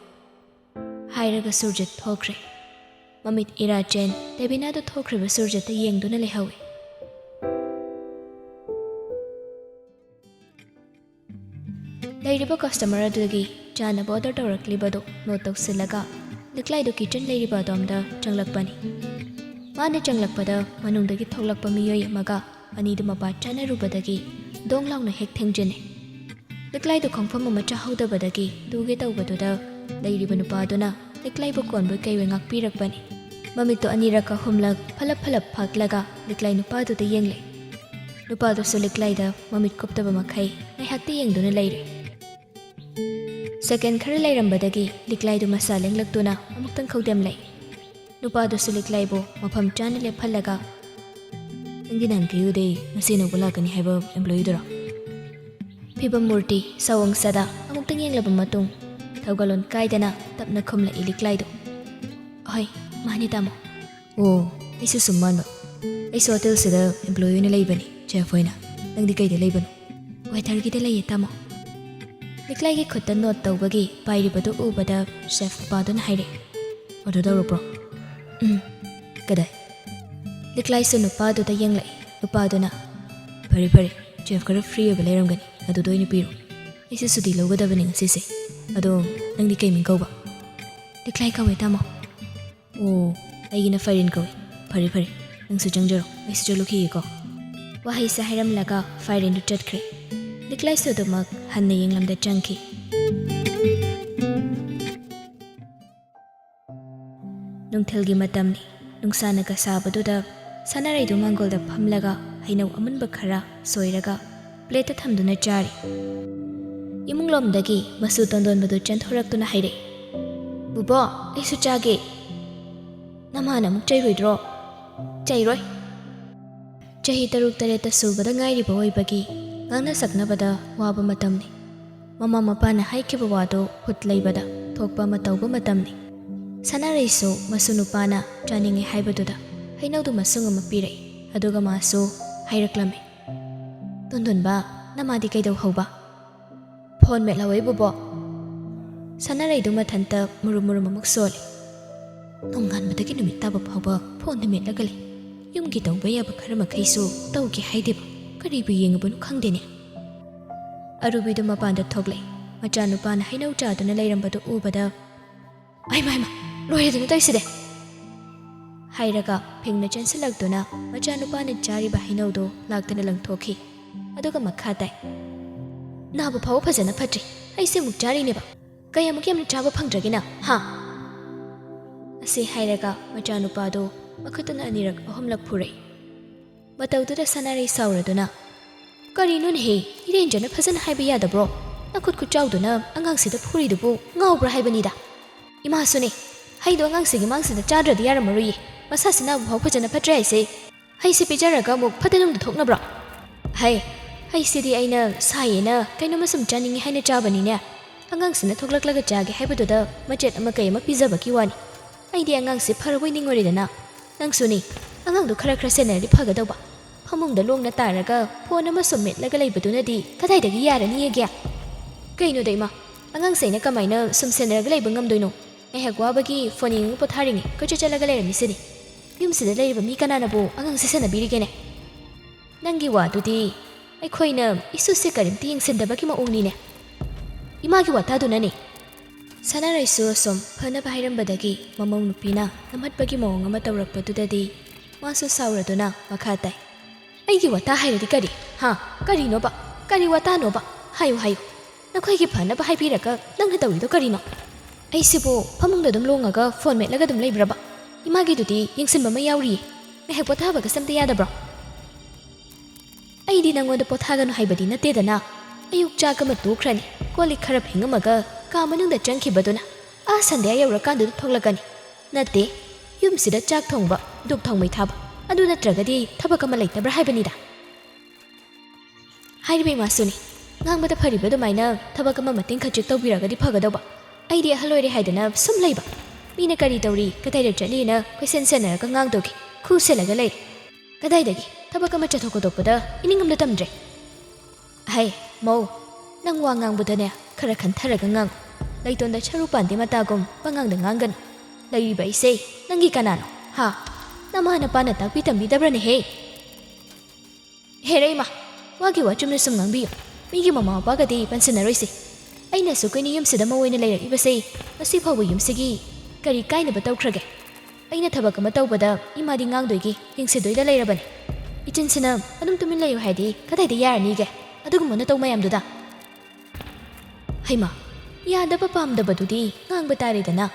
ꯍꯥꯏꯔꯒ ꯁꯨꯔꯖꯤꯠ ꯊꯣꯛꯈ꯭ꯔꯦ꯫ ꯃꯃꯤꯠ ꯏꯔꯥ ꯆꯦꯟ ꯗꯦꯕꯤꯅꯥꯗ ꯊꯣꯛꯈ꯭ꯔꯤꯕ ꯁꯨꯔꯖꯤꯠꯇ ꯌꯦꯡꯗꯨꯅ ꯂꯩꯍꯧꯏ꯫ ꯂꯩꯔꯤꯕ ꯀꯁꯇꯃꯔ ꯑꯗꯨꯗꯒꯤ ꯆꯥꯅꯕ ꯑꯣꯔꯗꯔ ꯇꯧꯔꯛꯂꯤꯕꯗꯨ ꯅꯣꯠ ꯇꯧꯁꯤꯜꯂꯒ ꯂꯤꯛꯂꯥꯏꯗꯨ ꯀꯤꯆꯟ ꯂꯩꯔꯤꯕ ꯑꯗꯣꯝꯗ ꯆꯪꯂꯛꯄꯅꯤ꯫ ꯃꯥꯅ ꯆꯪꯂꯛꯄꯗ ꯃꯅꯨꯡꯗꯒꯤ ꯊꯣꯛꯂꯛꯄ ꯃꯤꯑꯣꯏ ꯑꯃꯒ ꯑꯅꯤꯗꯨ ꯃꯄꯥ ꯆꯥꯅꯔꯨꯕꯗꯒꯤ ꯗꯣꯡ ꯂꯥꯎꯅ ꯍꯦꯛ ꯊꯦꯡꯖꯤꯟꯅꯩ꯫ ꯂꯤꯛꯂꯥꯏꯗꯨ ꯈꯣꯡꯐꯝ ꯑꯃ ꯆꯥꯍꯧꯗꯕꯗꯒꯤ ꯇꯨꯒꯦ ꯇꯧꯕꯗꯨꯗ ꯂꯩꯔꯤꯕ ꯅꯨꯄꯥꯗꯨꯅ ꯂꯤꯛꯂꯥꯏꯕꯨ ꯀꯣꯟꯕꯣꯏ ꯀꯩꯕꯣꯏ ꯉꯥꯛꯄꯤꯔꯛꯄꯅꯤ꯫ ꯃꯃꯤꯠꯇꯨ ꯑꯅꯤꯔꯛ ꯑꯍꯨꯝꯂꯛ ꯐꯂꯞ ꯐꯂꯞ ꯐꯥꯛꯂꯒ ꯂꯤꯛꯂꯥꯏ ꯅꯨꯄꯥꯗꯨꯗ ꯌꯦꯡꯂꯦ꯫ ꯅꯨꯄꯥꯗꯨꯁꯨ ꯂꯤꯛꯂꯥꯏꯗ ꯃꯃꯤꯠ ꯀꯨꯞꯇꯕ ꯃꯈꯩ ꯉꯥꯏꯍꯥꯛꯇꯤ ꯌꯦꯡꯗꯨꯅ ꯂꯩꯔꯦ꯫ ꯁꯦꯀꯦꯟ ꯈꯔ ꯂꯩꯔꯝꯕꯗꯒꯤ ꯂꯤꯛꯂꯥꯏꯗꯨ ꯃꯁꯥ ꯂꯦꯡꯂꯛꯇꯨꯅ ꯑꯃꯨꯛꯇꯪ ꯈꯧꯗꯦꯝꯂꯦ꯫ ꯅꯨꯄꯥꯗꯨꯁꯨ ꯂꯤꯛꯂꯥꯏꯕꯨ ꯃꯐꯝ ꯆꯥꯅ ꯂꯦꯞꯍꯜꯂꯒ, "ꯅꯪꯗꯤ ꯅꯍꯥꯟ ꯀꯩ ꯎꯗꯦ, ꯉꯁꯤ ꯑꯅꯧꯕ ꯂꯥꯛꯀꯅꯤ ꯍꯥꯏꯕ ꯑꯦꯝꯄ꯭ꯂꯣꯌꯤꯗꯨꯔꯣ?" ꯐꯤꯕꯝ ꯃꯨꯔꯇꯤ ꯁꯑꯣꯡ ꯁꯥꯗꯥ ꯑꯃꯨꯛꯇꯪ ꯌꯦꯡꯂꯕ ꯃꯇꯨꯡ ꯊꯧꯒꯜꯂꯣꯟ ꯀꯥꯏꯗꯅ ꯇꯞꯅ ꯈꯨꯝꯂꯛꯏ ꯂꯤꯛꯂꯥꯏꯗꯨ, "ꯑꯍꯣꯏ, ꯃꯥꯅꯤ ꯇꯥꯃꯣ"꯫ "ꯑꯣ, ꯑꯩꯁꯨ ꯁꯨꯝ ꯃꯥꯟꯕ꯫ ꯑꯩꯁꯨ ꯍꯣꯇꯦꯜꯁꯤꯗ ꯑꯦꯝꯄ꯭ꯂꯣꯌꯤ ꯑꯣꯏꯅ ꯂꯩꯕꯅꯤ, ꯆꯦꯐ ꯑꯣꯏꯅ꯫ ꯅꯪꯗꯤ ꯀꯩꯗ ꯂꯩꯕꯅꯣ?" "ꯋꯦꯇꯔꯒꯤꯗ ꯂꯩꯌꯦ ꯇꯥꯃꯣ"꯫ ꯂꯤꯛꯂꯥꯏꯒꯤ ꯈꯨꯠꯇ ꯅꯣꯠ ꯇꯧꯕꯒꯤ ꯄꯥꯏꯔꯤꯕꯗꯨ ꯎꯕꯗ ꯆꯦꯐ ꯅꯨꯄꯥꯗꯨꯅ ꯍꯥꯏꯔꯛꯑꯦ, "ꯑꯣꯔꯗꯔ ꯇꯧꯔꯛꯄ꯭ꯔꯣ?" "ꯎꯝ"꯫ "ꯀꯗꯥꯏ?" ꯂꯤꯛꯂꯥꯏꯁꯨ ꯅꯨꯄꯥꯗꯨꯗ ꯌꯦꯡꯂꯛꯏ꯫ ꯅꯨꯄꯥꯗꯨꯅ, "ꯐꯔꯦ ꯐꯔꯦ, ꯆꯦꯐ ꯈꯔ ꯐ꯭ꯔꯤ ꯑꯣꯏꯕ ꯂꯩꯔꯝꯒꯅꯤ, ꯑꯗꯨꯗ ꯑꯣꯏꯅ ꯄꯤꯔꯣ꯫ ꯑꯩꯁꯨ ꯁꯨꯇꯤ ꯂꯧꯒꯗꯕꯅꯤ ꯉꯁꯤꯁꯦ꯫ ꯑꯗꯣ ꯅꯪꯗꯤ ꯀꯩ ꯃꯤꯡ ꯀꯧꯕ?" "ꯂꯤꯛꯂꯥꯏ ꯀꯧꯋꯦ ꯇꯥꯃꯣ"꯫ "ꯑꯣ, ꯑꯩꯒꯤꯅ ꯐꯥꯏꯔꯦꯟ ꯀꯧꯏ꯫ ꯐꯔꯦ ꯐꯔꯦ, ꯅꯪꯁꯨ ꯆꯪꯖꯔꯣ, ꯑꯩꯁꯨ ꯆꯠꯂꯨꯈꯤꯒꯦꯀꯣ"꯫ ꯋꯥꯍꯩꯁꯦ ꯍꯥꯏꯔꯝꯂꯒ ꯐꯥꯏꯔꯦꯟꯗꯨ ꯆꯠꯈ꯭ꯔꯦ꯫ ꯂꯤꯛꯂꯥꯏꯁꯨ ꯑꯗꯨꯃꯛ ꯍꯟꯅ ꯌꯦꯡꯂꯝꯗ ꯆꯪꯈꯤ꯫ ꯅꯨꯡꯊꯤꯜꯒꯤ ꯃꯇꯝꯅꯤ꯫ ꯅꯨꯡꯁꯥꯅꯒ ꯁꯥꯕꯗꯨꯗ ꯁꯥꯟꯅꯔꯩꯗꯨ ꯃꯥꯡꯒꯣꯜꯗ ꯐꯝꯂꯒ ꯍꯩꯅꯧ ꯑꯃꯨꯟꯕ ꯈꯔ ꯁꯣꯏꯔꯒ ꯄ꯭ꯂꯦꯠꯇ ꯊꯝꯗꯨꯅ ꯆꯥꯔꯤ꯫ ꯏꯃꯨꯡꯂꯣꯝꯗꯒꯤ ꯃꯁꯨ ꯇꯣꯟꯗꯣꯟꯕꯗꯨ ꯆꯦꯟꯊꯣꯔꯛꯇꯨꯅ ꯍꯥꯏꯔꯛꯏ, "ꯕꯨꯕꯣ, ꯑꯩꯁꯨ ꯆꯥꯒꯦ"꯫ ꯅꯃꯥꯅ ꯑꯃꯨꯛ ꯆꯩꯔꯣꯏꯗ꯭ꯔꯣ? ꯆꯩꯔꯣꯏ꯫ ꯆꯍꯤ ꯇꯔꯨꯛ ꯇꯔꯦꯠꯇ ꯁꯨꯕꯗ ꯉꯥꯏꯔꯤꯕ ꯑꯣꯏꯕꯒꯤ ꯉꯥꯡꯅ ꯁꯛꯅꯕꯗ ꯋꯥꯕ ꯃꯇꯝꯅꯤ꯫ ꯃꯃꯥ ꯃꯄꯥꯅ ꯍꯥꯏꯈꯤꯕ ꯋꯥꯗꯨ ꯍꯨꯠ ꯂꯩꯕꯗ ꯊꯣꯛꯄ ꯑꯃ ꯇꯧꯕ ꯃꯇꯝꯅꯤ꯫ ꯁꯅꯥꯔꯩꯁꯨ ꯃꯁꯨ ꯅꯨꯄꯥꯅ ꯆꯥꯅꯤꯡꯉꯦ ꯍꯥꯏꯕꯗꯨꯗ ꯍꯩꯅꯧꯗꯨ ꯃꯁꯨꯡ ꯑꯃ ꯄꯤꯔꯛꯏ, ꯑꯗꯨꯒ ꯃꯥꯁꯨ ꯍꯥꯏꯔꯛꯂꯝꯃꯤ, "ꯇꯣꯟꯗꯣꯟꯕ, ꯅꯃꯥꯗꯤ ꯀꯩꯗꯧꯍꯧꯕ?" "ꯐꯣꯟ ꯃꯦꯠꯍꯧꯋꯦ ꯕꯣꯕꯣꯛ꯫" ꯁꯅꯥꯔꯩꯗꯨ ꯃꯊꯟꯇ ꯃꯨꯔꯨꯝ ꯃꯨꯔꯨꯝ ꯑꯃꯨꯛ ꯁꯣꯜꯂꯤ꯫ "ꯅꯣꯡꯉꯥꯟꯕꯗꯒꯤ ꯅꯨꯃꯤꯠ ꯇꯥꯕ ꯐꯥꯎꯕ ꯐꯣꯟꯗ ꯃꯦꯠꯂꯒ ꯂꯩ꯫ ꯌꯨꯝꯒꯤ ꯇꯧꯕ ꯌꯥꯕ ꯈꯔ ꯃꯈꯩꯁꯨ ꯇꯧꯒꯦ ꯍꯥꯏꯗꯦꯕ꯫ ꯀꯔꯤꯕꯨ ꯌꯦꯡꯉꯨꯕꯅꯣ ꯈꯪꯗꯦꯅꯦ꯫" ꯑꯔꯨꯕꯤꯗꯨ ꯃꯄꯥꯟꯗ ꯊꯣꯛꯂꯛꯏ꯫ ꯃꯆꯥꯅꯨꯄꯥꯅ ꯍꯩꯅꯧ ꯆꯥꯗꯨꯅ ꯂꯩꯔꯝꯕꯗꯨ ꯎꯕꯗ, "ꯑꯩꯃ, ꯑꯩꯃ, ꯂꯣꯏꯔꯦꯗꯅ ꯇꯧꯔꯤꯁꯤꯗꯤ!" ꯍꯥꯏꯔꯒ ꯐꯤꯡꯅ ꯆꯦꯟꯁꯤꯜꯂꯛꯇꯨꯅ ꯃꯆꯥꯅꯨꯄꯥꯅ ꯆꯥꯔꯤꯕ ꯍꯩꯅꯧꯗꯨ ꯂꯥꯛꯇꯅ ꯂꯪꯊꯣꯛꯈꯤ꯫ ꯑꯗꯨꯒ ꯃꯈꯥ ꯇꯥꯏ, "ꯅꯥꯕ ꯐꯥꯎꯕ ꯐꯖꯅ ꯐꯠꯇ꯭ꯔꯤ꯫ ꯑꯩꯁꯦ ꯑꯃꯨꯛ ꯆꯥꯔꯤꯅꯦꯕ꯫ ꯀꯌꯥꯃꯨꯛ ꯌꯥꯝꯅ ꯆꯥꯕ ꯐꯪꯗ꯭ꯔꯒꯦꯅ, ꯍꯥ?" ꯑꯁꯤ ꯍꯥꯏꯔꯒ ꯃꯆꯥꯅꯨꯄꯥꯗꯨ ꯃꯈꯨꯠꯇꯨꯅ ꯑꯅꯤꯔꯛ ꯑꯍꯨꯝꯂꯛ ꯐꯨꯔꯛꯏ꯫ ꯃꯇꯧꯗꯨꯗ ꯁꯅꯥꯔꯩ ꯁꯥꯎꯔꯗꯨꯅ, "ꯀꯔꯤꯅꯣꯅꯦꯍꯦ, ꯏꯔꯦꯟꯖꯅ ꯐꯖꯅ ꯍꯥꯏꯕ ꯌꯥꯗꯕ꯭ꯔꯣ? ꯅꯈꯨꯠ ꯈꯨꯠꯆꯥꯎꯗꯨꯅ ꯑꯉꯥꯡꯁꯤꯗ ꯐꯨꯔꯤꯗꯨꯕꯨ ꯉꯥꯎꯕ꯭ꯔꯥ ꯍꯥꯏꯕꯅꯤꯗ꯫ ꯏꯃꯥꯁꯨꯅꯦ, ꯍꯩꯗꯣ ꯑꯉꯥꯡꯁꯤꯒꯤ ꯃꯥꯡꯁꯤꯗ ꯆꯥꯗ꯭ꯔꯗꯤ ꯌꯥꯔꯝꯃꯔꯣꯏꯌꯦ꯫ ꯃꯁꯥꯁꯤ ꯅꯥꯕ ꯐꯥꯎ ꯐꯖꯅ ꯐꯠꯇ꯭ꯔꯦ ꯍꯥꯏꯁꯦ꯫ ꯍꯩꯁꯦ ꯄꯤꯖꯔꯒ ꯑꯃꯨꯛ ꯐꯠꯇ ꯅꯨꯡꯗ ꯊꯣꯛꯅꯕ꯭ꯔꯣ?" "ꯍꯩ, ꯍꯩꯁꯤꯗꯤ ꯑꯩꯅ ꯁꯥꯏꯌꯦꯅ ꯀꯩꯅꯣꯝꯃ ꯁꯨꯝ ꯆꯥꯅꯤꯡꯉꯤ ꯍꯥꯏꯅ ꯆꯥꯕꯅꯤꯅꯦ꯫ ꯑꯉꯥꯡꯁꯤꯅ ꯊꯣꯛꯂꯛꯂꯒ ꯆꯥꯒꯦ ꯍꯥꯏꯕꯗꯨꯗ ꯃꯆꯦꯠ ꯑꯃ ꯀꯩ ꯑꯃ ꯄꯤꯖꯕꯒꯤ ꯋꯥꯅꯤ꯫ ꯑꯩꯗꯤ ꯑꯉꯥꯡꯁꯤ ꯐꯔꯕꯣꯏ ꯅꯤꯡꯉꯨꯔꯦꯗꯅ꯫ ꯅꯪꯁꯨꯅꯤ, ꯑꯉꯥꯡꯗꯣ ꯈꯔ ꯈꯔ ꯁꯦꯟꯅꯔꯗꯤ ꯐꯒꯗꯧꯕ꯫ ꯐꯃꯨꯡꯗ ꯂꯣꯡꯅ ꯇꯥꯔꯒ ꯐꯣꯟ ꯑꯃ ꯁꯨꯝ ꯃꯦꯠꯂꯒ ꯂꯩꯕꯗꯨꯅꯗꯤ ꯀꯗꯥꯏꯗꯒꯤ ꯌꯥꯔꯅꯤꯌꯦꯒꯦ?" "ꯀꯩꯅꯣꯗ ꯏꯃꯥ, ꯑꯉꯥꯡꯁꯦ ꯑꯩꯅ ꯀꯃꯥꯏꯅ ꯁꯨꯝ ꯁꯦꯟꯅꯔꯒ ꯂꯩꯕ ꯉꯝꯗꯣꯏꯅꯣ? ꯉꯥꯏꯍꯥꯛ ꯋꯥꯕꯒꯤ ꯐꯣꯟ ꯌꯦꯡꯉꯒ ꯄꯣꯊꯥꯔꯤꯉꯩ ꯀꯣꯏꯆꯠ ꯆꯠꯂꯒ ꯂꯩꯔꯝꯃꯤꯁꯤꯅꯤ꯫ ꯌꯨꯝꯁꯤꯗ ꯂꯩꯔꯤꯕ ꯃꯤ ꯀꯅꯥꯅꯕꯨ ꯑꯉꯥꯡꯁꯦ ꯁꯦꯟꯅꯕꯤꯔꯤꯒꯦꯅꯦ?" "ꯅꯪꯒꯤ ꯋꯥꯗꯨꯗꯤ ꯑꯩꯈꯣꯏꯅ ꯏꯁꯨꯁꯦ ꯀꯔꯤꯝꯇ ꯌꯦꯡꯁꯤꯟꯗꯕꯒꯤ ꯃꯑꯣꯡꯅꯤꯅꯦ꯫" "ꯏꯃꯥꯒꯤ ꯋꯥꯇꯥꯗꯨꯅꯅꯦ꯫" ꯁꯅꯥꯔꯩꯁꯨ ꯑꯁꯨꯝ ꯐꯅꯕ ꯍꯥꯏꯔꯝꯕꯗꯒꯤ ꯃꯃꯧ ꯅꯨꯄꯤꯅ ꯅꯝꯍꯠꯄꯒꯤ ꯃꯑꯣꯡ ꯑꯃ ꯇꯧꯔꯛꯄꯗꯨꯗꯗꯤ ꯃꯥꯁꯨ ꯁꯥꯎꯔꯗꯨꯅ ꯃꯈꯥ ꯇꯥꯏ, "ꯑꯩꯒꯤ ꯋꯥꯇꯥ ꯍꯥꯏꯔꯗꯤ ꯀꯔꯤ? ꯍꯥ? ꯀꯔꯤꯅꯣꯕ? ꯀꯔꯤ ꯋꯥꯇꯥꯅꯣꯕ? ꯍꯥꯏꯌꯨ, ꯍꯥꯏꯌꯨ꯫ ꯅꯈꯣꯏꯒꯤ ꯐꯅꯕ ꯍꯥꯏꯕꯤꯔꯒ ꯅꯪꯅ ꯇꯧꯔꯤꯗꯣ ꯀꯔꯤꯅꯣ? ꯑꯩꯁꯤꯕꯨ ꯐꯃꯨꯡꯗ ꯑꯗꯨꯝ ꯂꯣꯡꯉꯒ ꯐꯣꯟ ꯃꯦꯠꯂꯒ ꯑꯗꯨꯝ ꯂꯩꯕ꯭ꯔꯕ? ꯏꯃꯥꯒꯤꯗꯨꯗꯤ ꯌꯦꯡꯁꯤꯟꯕ ꯑꯃ ꯌꯥꯎꯔꯤꯌꯦ꯫ ꯉꯥꯏꯍꯥꯛ ꯄꯣꯊꯥꯕꯒ ꯁꯝꯇ ꯌꯥꯗꯕ꯭ꯔꯣ?" "ꯑꯩꯗꯤ ꯅꯪꯉꯣꯟꯗ ꯄꯣꯊꯥꯒꯅꯨ ꯍꯥꯏꯕꯗꯤ ꯅꯠꯇꯦꯗꯅ꯫ ꯑꯌꯨꯛ ꯆꯥꯛ ꯑꯃ ꯇꯣꯛꯈ꯭ꯔꯅꯤ, ꯀꯣꯜ ꯂꯤꯛ ꯈꯔ ꯐꯦꯡꯉꯝꯃꯒ ꯀꯥ ꯃꯅꯨꯡꯗ ꯆꯪꯈꯤꯕꯗꯨꯅ ꯑꯥ ꯁꯟꯙ꯭ꯌꯥ ꯌꯧꯔꯀꯥꯟꯗꯨꯗ ꯊꯣꯛꯂꯛꯀꯅꯤ꯫ ꯅꯠꯇꯦ, ꯌꯨꯝꯁꯤꯗ ꯆꯥꯛ ꯊꯣꯡꯕ, ꯙꯨꯞ ꯊꯥꯎꯃꯩ ꯊꯥꯕ, ꯑꯗꯨ ꯅꯠꯇ꯭ꯔꯒꯗꯤ ꯊꯕꯛ ꯑꯃ ꯂꯩꯇꯕ꯭ꯔꯥ ꯍꯥꯏꯕꯅꯤꯗ꯫ ꯍꯥꯏꯔꯤꯕ ꯏꯃꯥꯁꯨꯅꯤ, ꯉꯥꯡꯕꯗ ꯐꯔꯤꯕ ꯑꯗꯨꯃꯥꯏꯅ ꯊꯕꯛ ꯑꯃ ꯃꯇꯦꯡ ꯈꯖꯤꯛ ꯇꯧꯕꯤꯔꯒꯗꯤ ꯐꯒꯗꯧꯕ꯫ ꯑꯩꯗꯤ ꯑꯍꯜ ꯑꯣꯏꯔꯦ ꯍꯥꯏꯗꯅ ꯁꯨꯝ ꯂꯩꯕ꯫ ꯃꯤꯅ ꯀꯔꯤ ꯇꯧꯔꯤ, ꯀꯗꯥꯏꯗ ꯆꯠꯂꯤꯅ ꯀꯣꯏꯁꯦꯟ ꯁꯦꯟꯅꯔꯒ ꯉꯥꯡꯗꯧꯒꯤ ꯈꯨ ꯁꯦꯜꯂꯒ ꯂꯩꯔꯦ꯫ ꯀꯗꯥꯏꯗꯒꯤ ꯊꯕꯛ ꯑꯃ ꯆꯠꯊꯣꯛ ꯈꯣꯠꯇꯣꯛꯄꯗ ꯏꯅꯤꯡ ꯑꯝꯗ ꯇꯝꯗ꯭ꯔꯦ꯫ ꯍꯩ, ꯃꯧ, ꯅꯪ ꯋꯥ ꯉꯥꯡꯕꯗꯅꯦ ꯈꯔ ꯈꯟꯊꯔꯒ ꯉꯥꯡꯉꯨ꯫ ꯂꯩꯇꯣꯟꯗ ꯁꯔꯨ ꯄꯥꯟꯗꯦ ꯃꯇꯥꯒꯨꯝ ꯄꯉꯥꯡꯗ ꯉꯥꯡꯒꯅꯨ꯫ ꯂꯩꯔꯤꯕ ꯑꯩꯁꯦ ꯅꯪꯒꯤ ꯀꯅꯥꯅꯣ? ꯍꯥ? ꯅꯃꯥ ꯅꯄꯥꯅ ꯇꯥꯛꯄꯤ ꯇꯝꯕꯤꯗꯕ꯭ꯔꯅꯦꯍꯦ? ꯍꯦꯔꯦ ꯏꯃꯥ, ꯋꯥꯒꯤ ꯋꯥ ꯆꯨꯝꯅ ꯁꯨꯝ ꯉꯥꯡꯕꯤꯌꯨ꯫ ꯃꯤꯒꯤ ꯃꯃꯥ ꯃꯄꯥꯒꯗꯤ ꯄꯟꯁꯤꯟꯅꯔꯣꯏꯁꯦ꯫ ꯑꯩꯅ ꯑꯁꯨꯛ ꯀꯨꯏꯅ ꯌꯨꯝꯁꯤꯗ ꯃꯧ ꯑꯣꯏꯅ ꯂꯩꯔꯛꯏꯕꯁꯦ, ꯉꯁꯤ ꯐꯥꯎꯕ ꯌꯨꯝꯁꯤꯒꯤ ꯀꯔꯤ ꯀꯥꯏꯅꯕ ꯇꯧꯈ꯭ꯔꯒꯦ? ꯑꯩꯅ ꯊꯕꯛ ꯑꯃ ꯇꯧꯕꯗ ꯏꯃꯥꯗꯤ ꯉꯥꯡꯗꯣꯏꯒꯤ, ꯌꯦꯡꯁꯤꯟꯗꯣꯏꯗ ꯂꯩꯔꯕꯅꯤ꯫ ꯏꯆꯤꯟꯁꯤꯅ ꯑꯗꯨꯝ ꯇꯨꯃꯤꯟ ꯂꯩꯌꯨ ꯍꯥꯏꯗꯤ ꯀꯗꯥꯏꯗ ꯌꯥꯔꯅꯤꯒꯦ? ꯑꯗꯨꯒꯨꯝꯕ ꯅꯇꯧ ꯃꯌꯥꯝꯗꯨꯗ꯫ ꯍꯩꯃꯥ, ꯌꯥꯗꯕ ꯄꯥꯝꯗꯕꯗꯨꯗꯤ ꯉꯥꯡꯕ ꯇꯥꯔꯦꯗꯅ꯫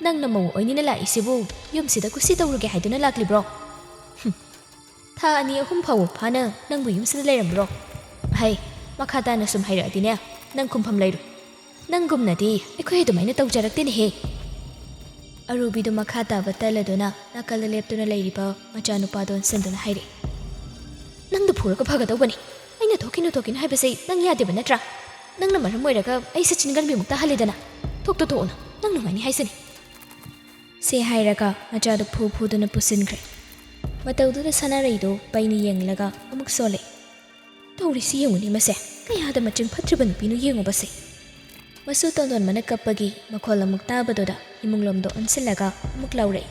ꯅꯪꯅ ꯃꯧ ꯑꯣꯏꯅꯤꯅ ꯂꯥꯛꯏꯁꯤꯕꯨ ꯌꯨꯝꯁꯤꯗ ꯀꯨꯁꯤ ꯇꯧꯔꯨꯒꯦ ꯍꯥꯏꯗꯨꯅ ꯂꯥꯛꯂꯤꯕ꯭ꯔꯣ? ꯍꯨꯝ꯫ ꯊꯥ ꯑꯅꯤ ꯑꯍꯨꯝ ꯐꯥꯎꯕ ꯐꯥꯅ ꯅꯪꯕꯨ ꯌꯨꯝꯁꯤꯗ ꯂꯩꯔꯝꯕ꯭ꯔꯣ? ꯍꯩ, ꯃꯈꯥ ꯇꯥꯅ ꯁꯨꯝ ꯍꯥꯏꯔꯛꯑꯗꯤꯅꯦ, ꯅꯪ ꯈꯨꯝꯐꯝ ꯂꯩꯔꯣꯏ꯫ ꯅꯪꯒꯨꯝꯅꯗꯤ ꯑꯩꯈꯣꯏ ꯑꯗꯨꯃꯥꯏꯅ ꯇꯧꯖꯔꯛꯇꯦꯅꯦꯍꯦ꯫ ꯑꯔꯨꯕꯤꯗꯨ ꯃꯈꯥ ꯇꯥꯕ ꯇꯜꯂꯗꯨꯅ ꯅꯥꯀꯜꯗ ꯂꯦꯞꯇꯨꯅ ꯂꯩꯔꯤꯕ ꯃꯆꯥꯅꯨꯄꯥꯗꯨ ꯑꯣꯟꯁꯤꯟꯗꯨꯅ ꯍꯥꯏꯔꯛꯏ, "ꯅꯪꯗꯨ ꯐꯨꯔꯒ ꯐꯒꯗꯧꯕꯅꯤ꯫ ꯑꯩꯅ ꯊꯣꯛꯈꯤꯅꯨ ꯊꯣꯛꯈꯤꯅꯨ ꯍꯥꯏꯕꯁꯤ ꯅꯪ ꯌꯥꯗꯦꯕ ꯅꯠꯇ꯭ꯔꯥ? ꯅꯪꯅ ꯃꯔꯝ ꯑꯣꯏꯔꯒ ꯑꯩꯁꯦ ꯆꯤꯟꯒꯟꯕꯤꯃꯨꯛ ꯇꯥꯍꯜꯂꯦꯗꯅ꯫ ꯊꯣꯛꯇꯣ ꯊꯣꯛꯎꯅꯨ, ꯅꯪ ꯅꯨꯡꯉꯥꯏꯅꯤ ꯍꯥꯏꯁꯤꯅꯤ"꯫ ꯁꯦ ꯍꯥꯏꯔꯒ ꯃꯆꯥꯗꯨ ꯐꯨ ꯐꯨꯗꯨꯅ ꯄꯨꯁꯤꯟꯈ꯭ꯔꯦ꯫ ꯃꯇꯧꯗꯨꯗ ꯁꯅꯥꯔꯩꯗꯨ ꯄꯩꯅ ꯌꯦꯡꯂꯒ ꯑꯃꯨꯛ ꯁꯣꯜꯂꯦ꯫ "ꯇꯧꯔꯤꯁꯤ ꯌꯦꯡꯉꯨꯅꯦ ꯃꯁꯦ, ꯀꯌꯥꯗ ꯃꯆꯤꯡ ꯐꯠꯇ꯭ꯔꯤꯕ ꯅꯨꯄꯤꯅꯣ ꯌꯦꯡꯉꯨꯕꯁꯦ"꯫ ꯃꯁꯨ ꯇꯣꯟꯗꯣꯟꯕꯅ ꯀꯞꯄꯒꯤ ꯃꯈꯣꯜ ꯑꯃꯨꯛ ꯇꯥꯕꯗꯨꯗ ꯏꯃꯨꯡꯂꯣꯝꯗ ꯑꯣꯟꯁꯤꯜꯂꯒ ꯑꯃꯨꯛ ꯂꯥꯎꯔꯛꯏ,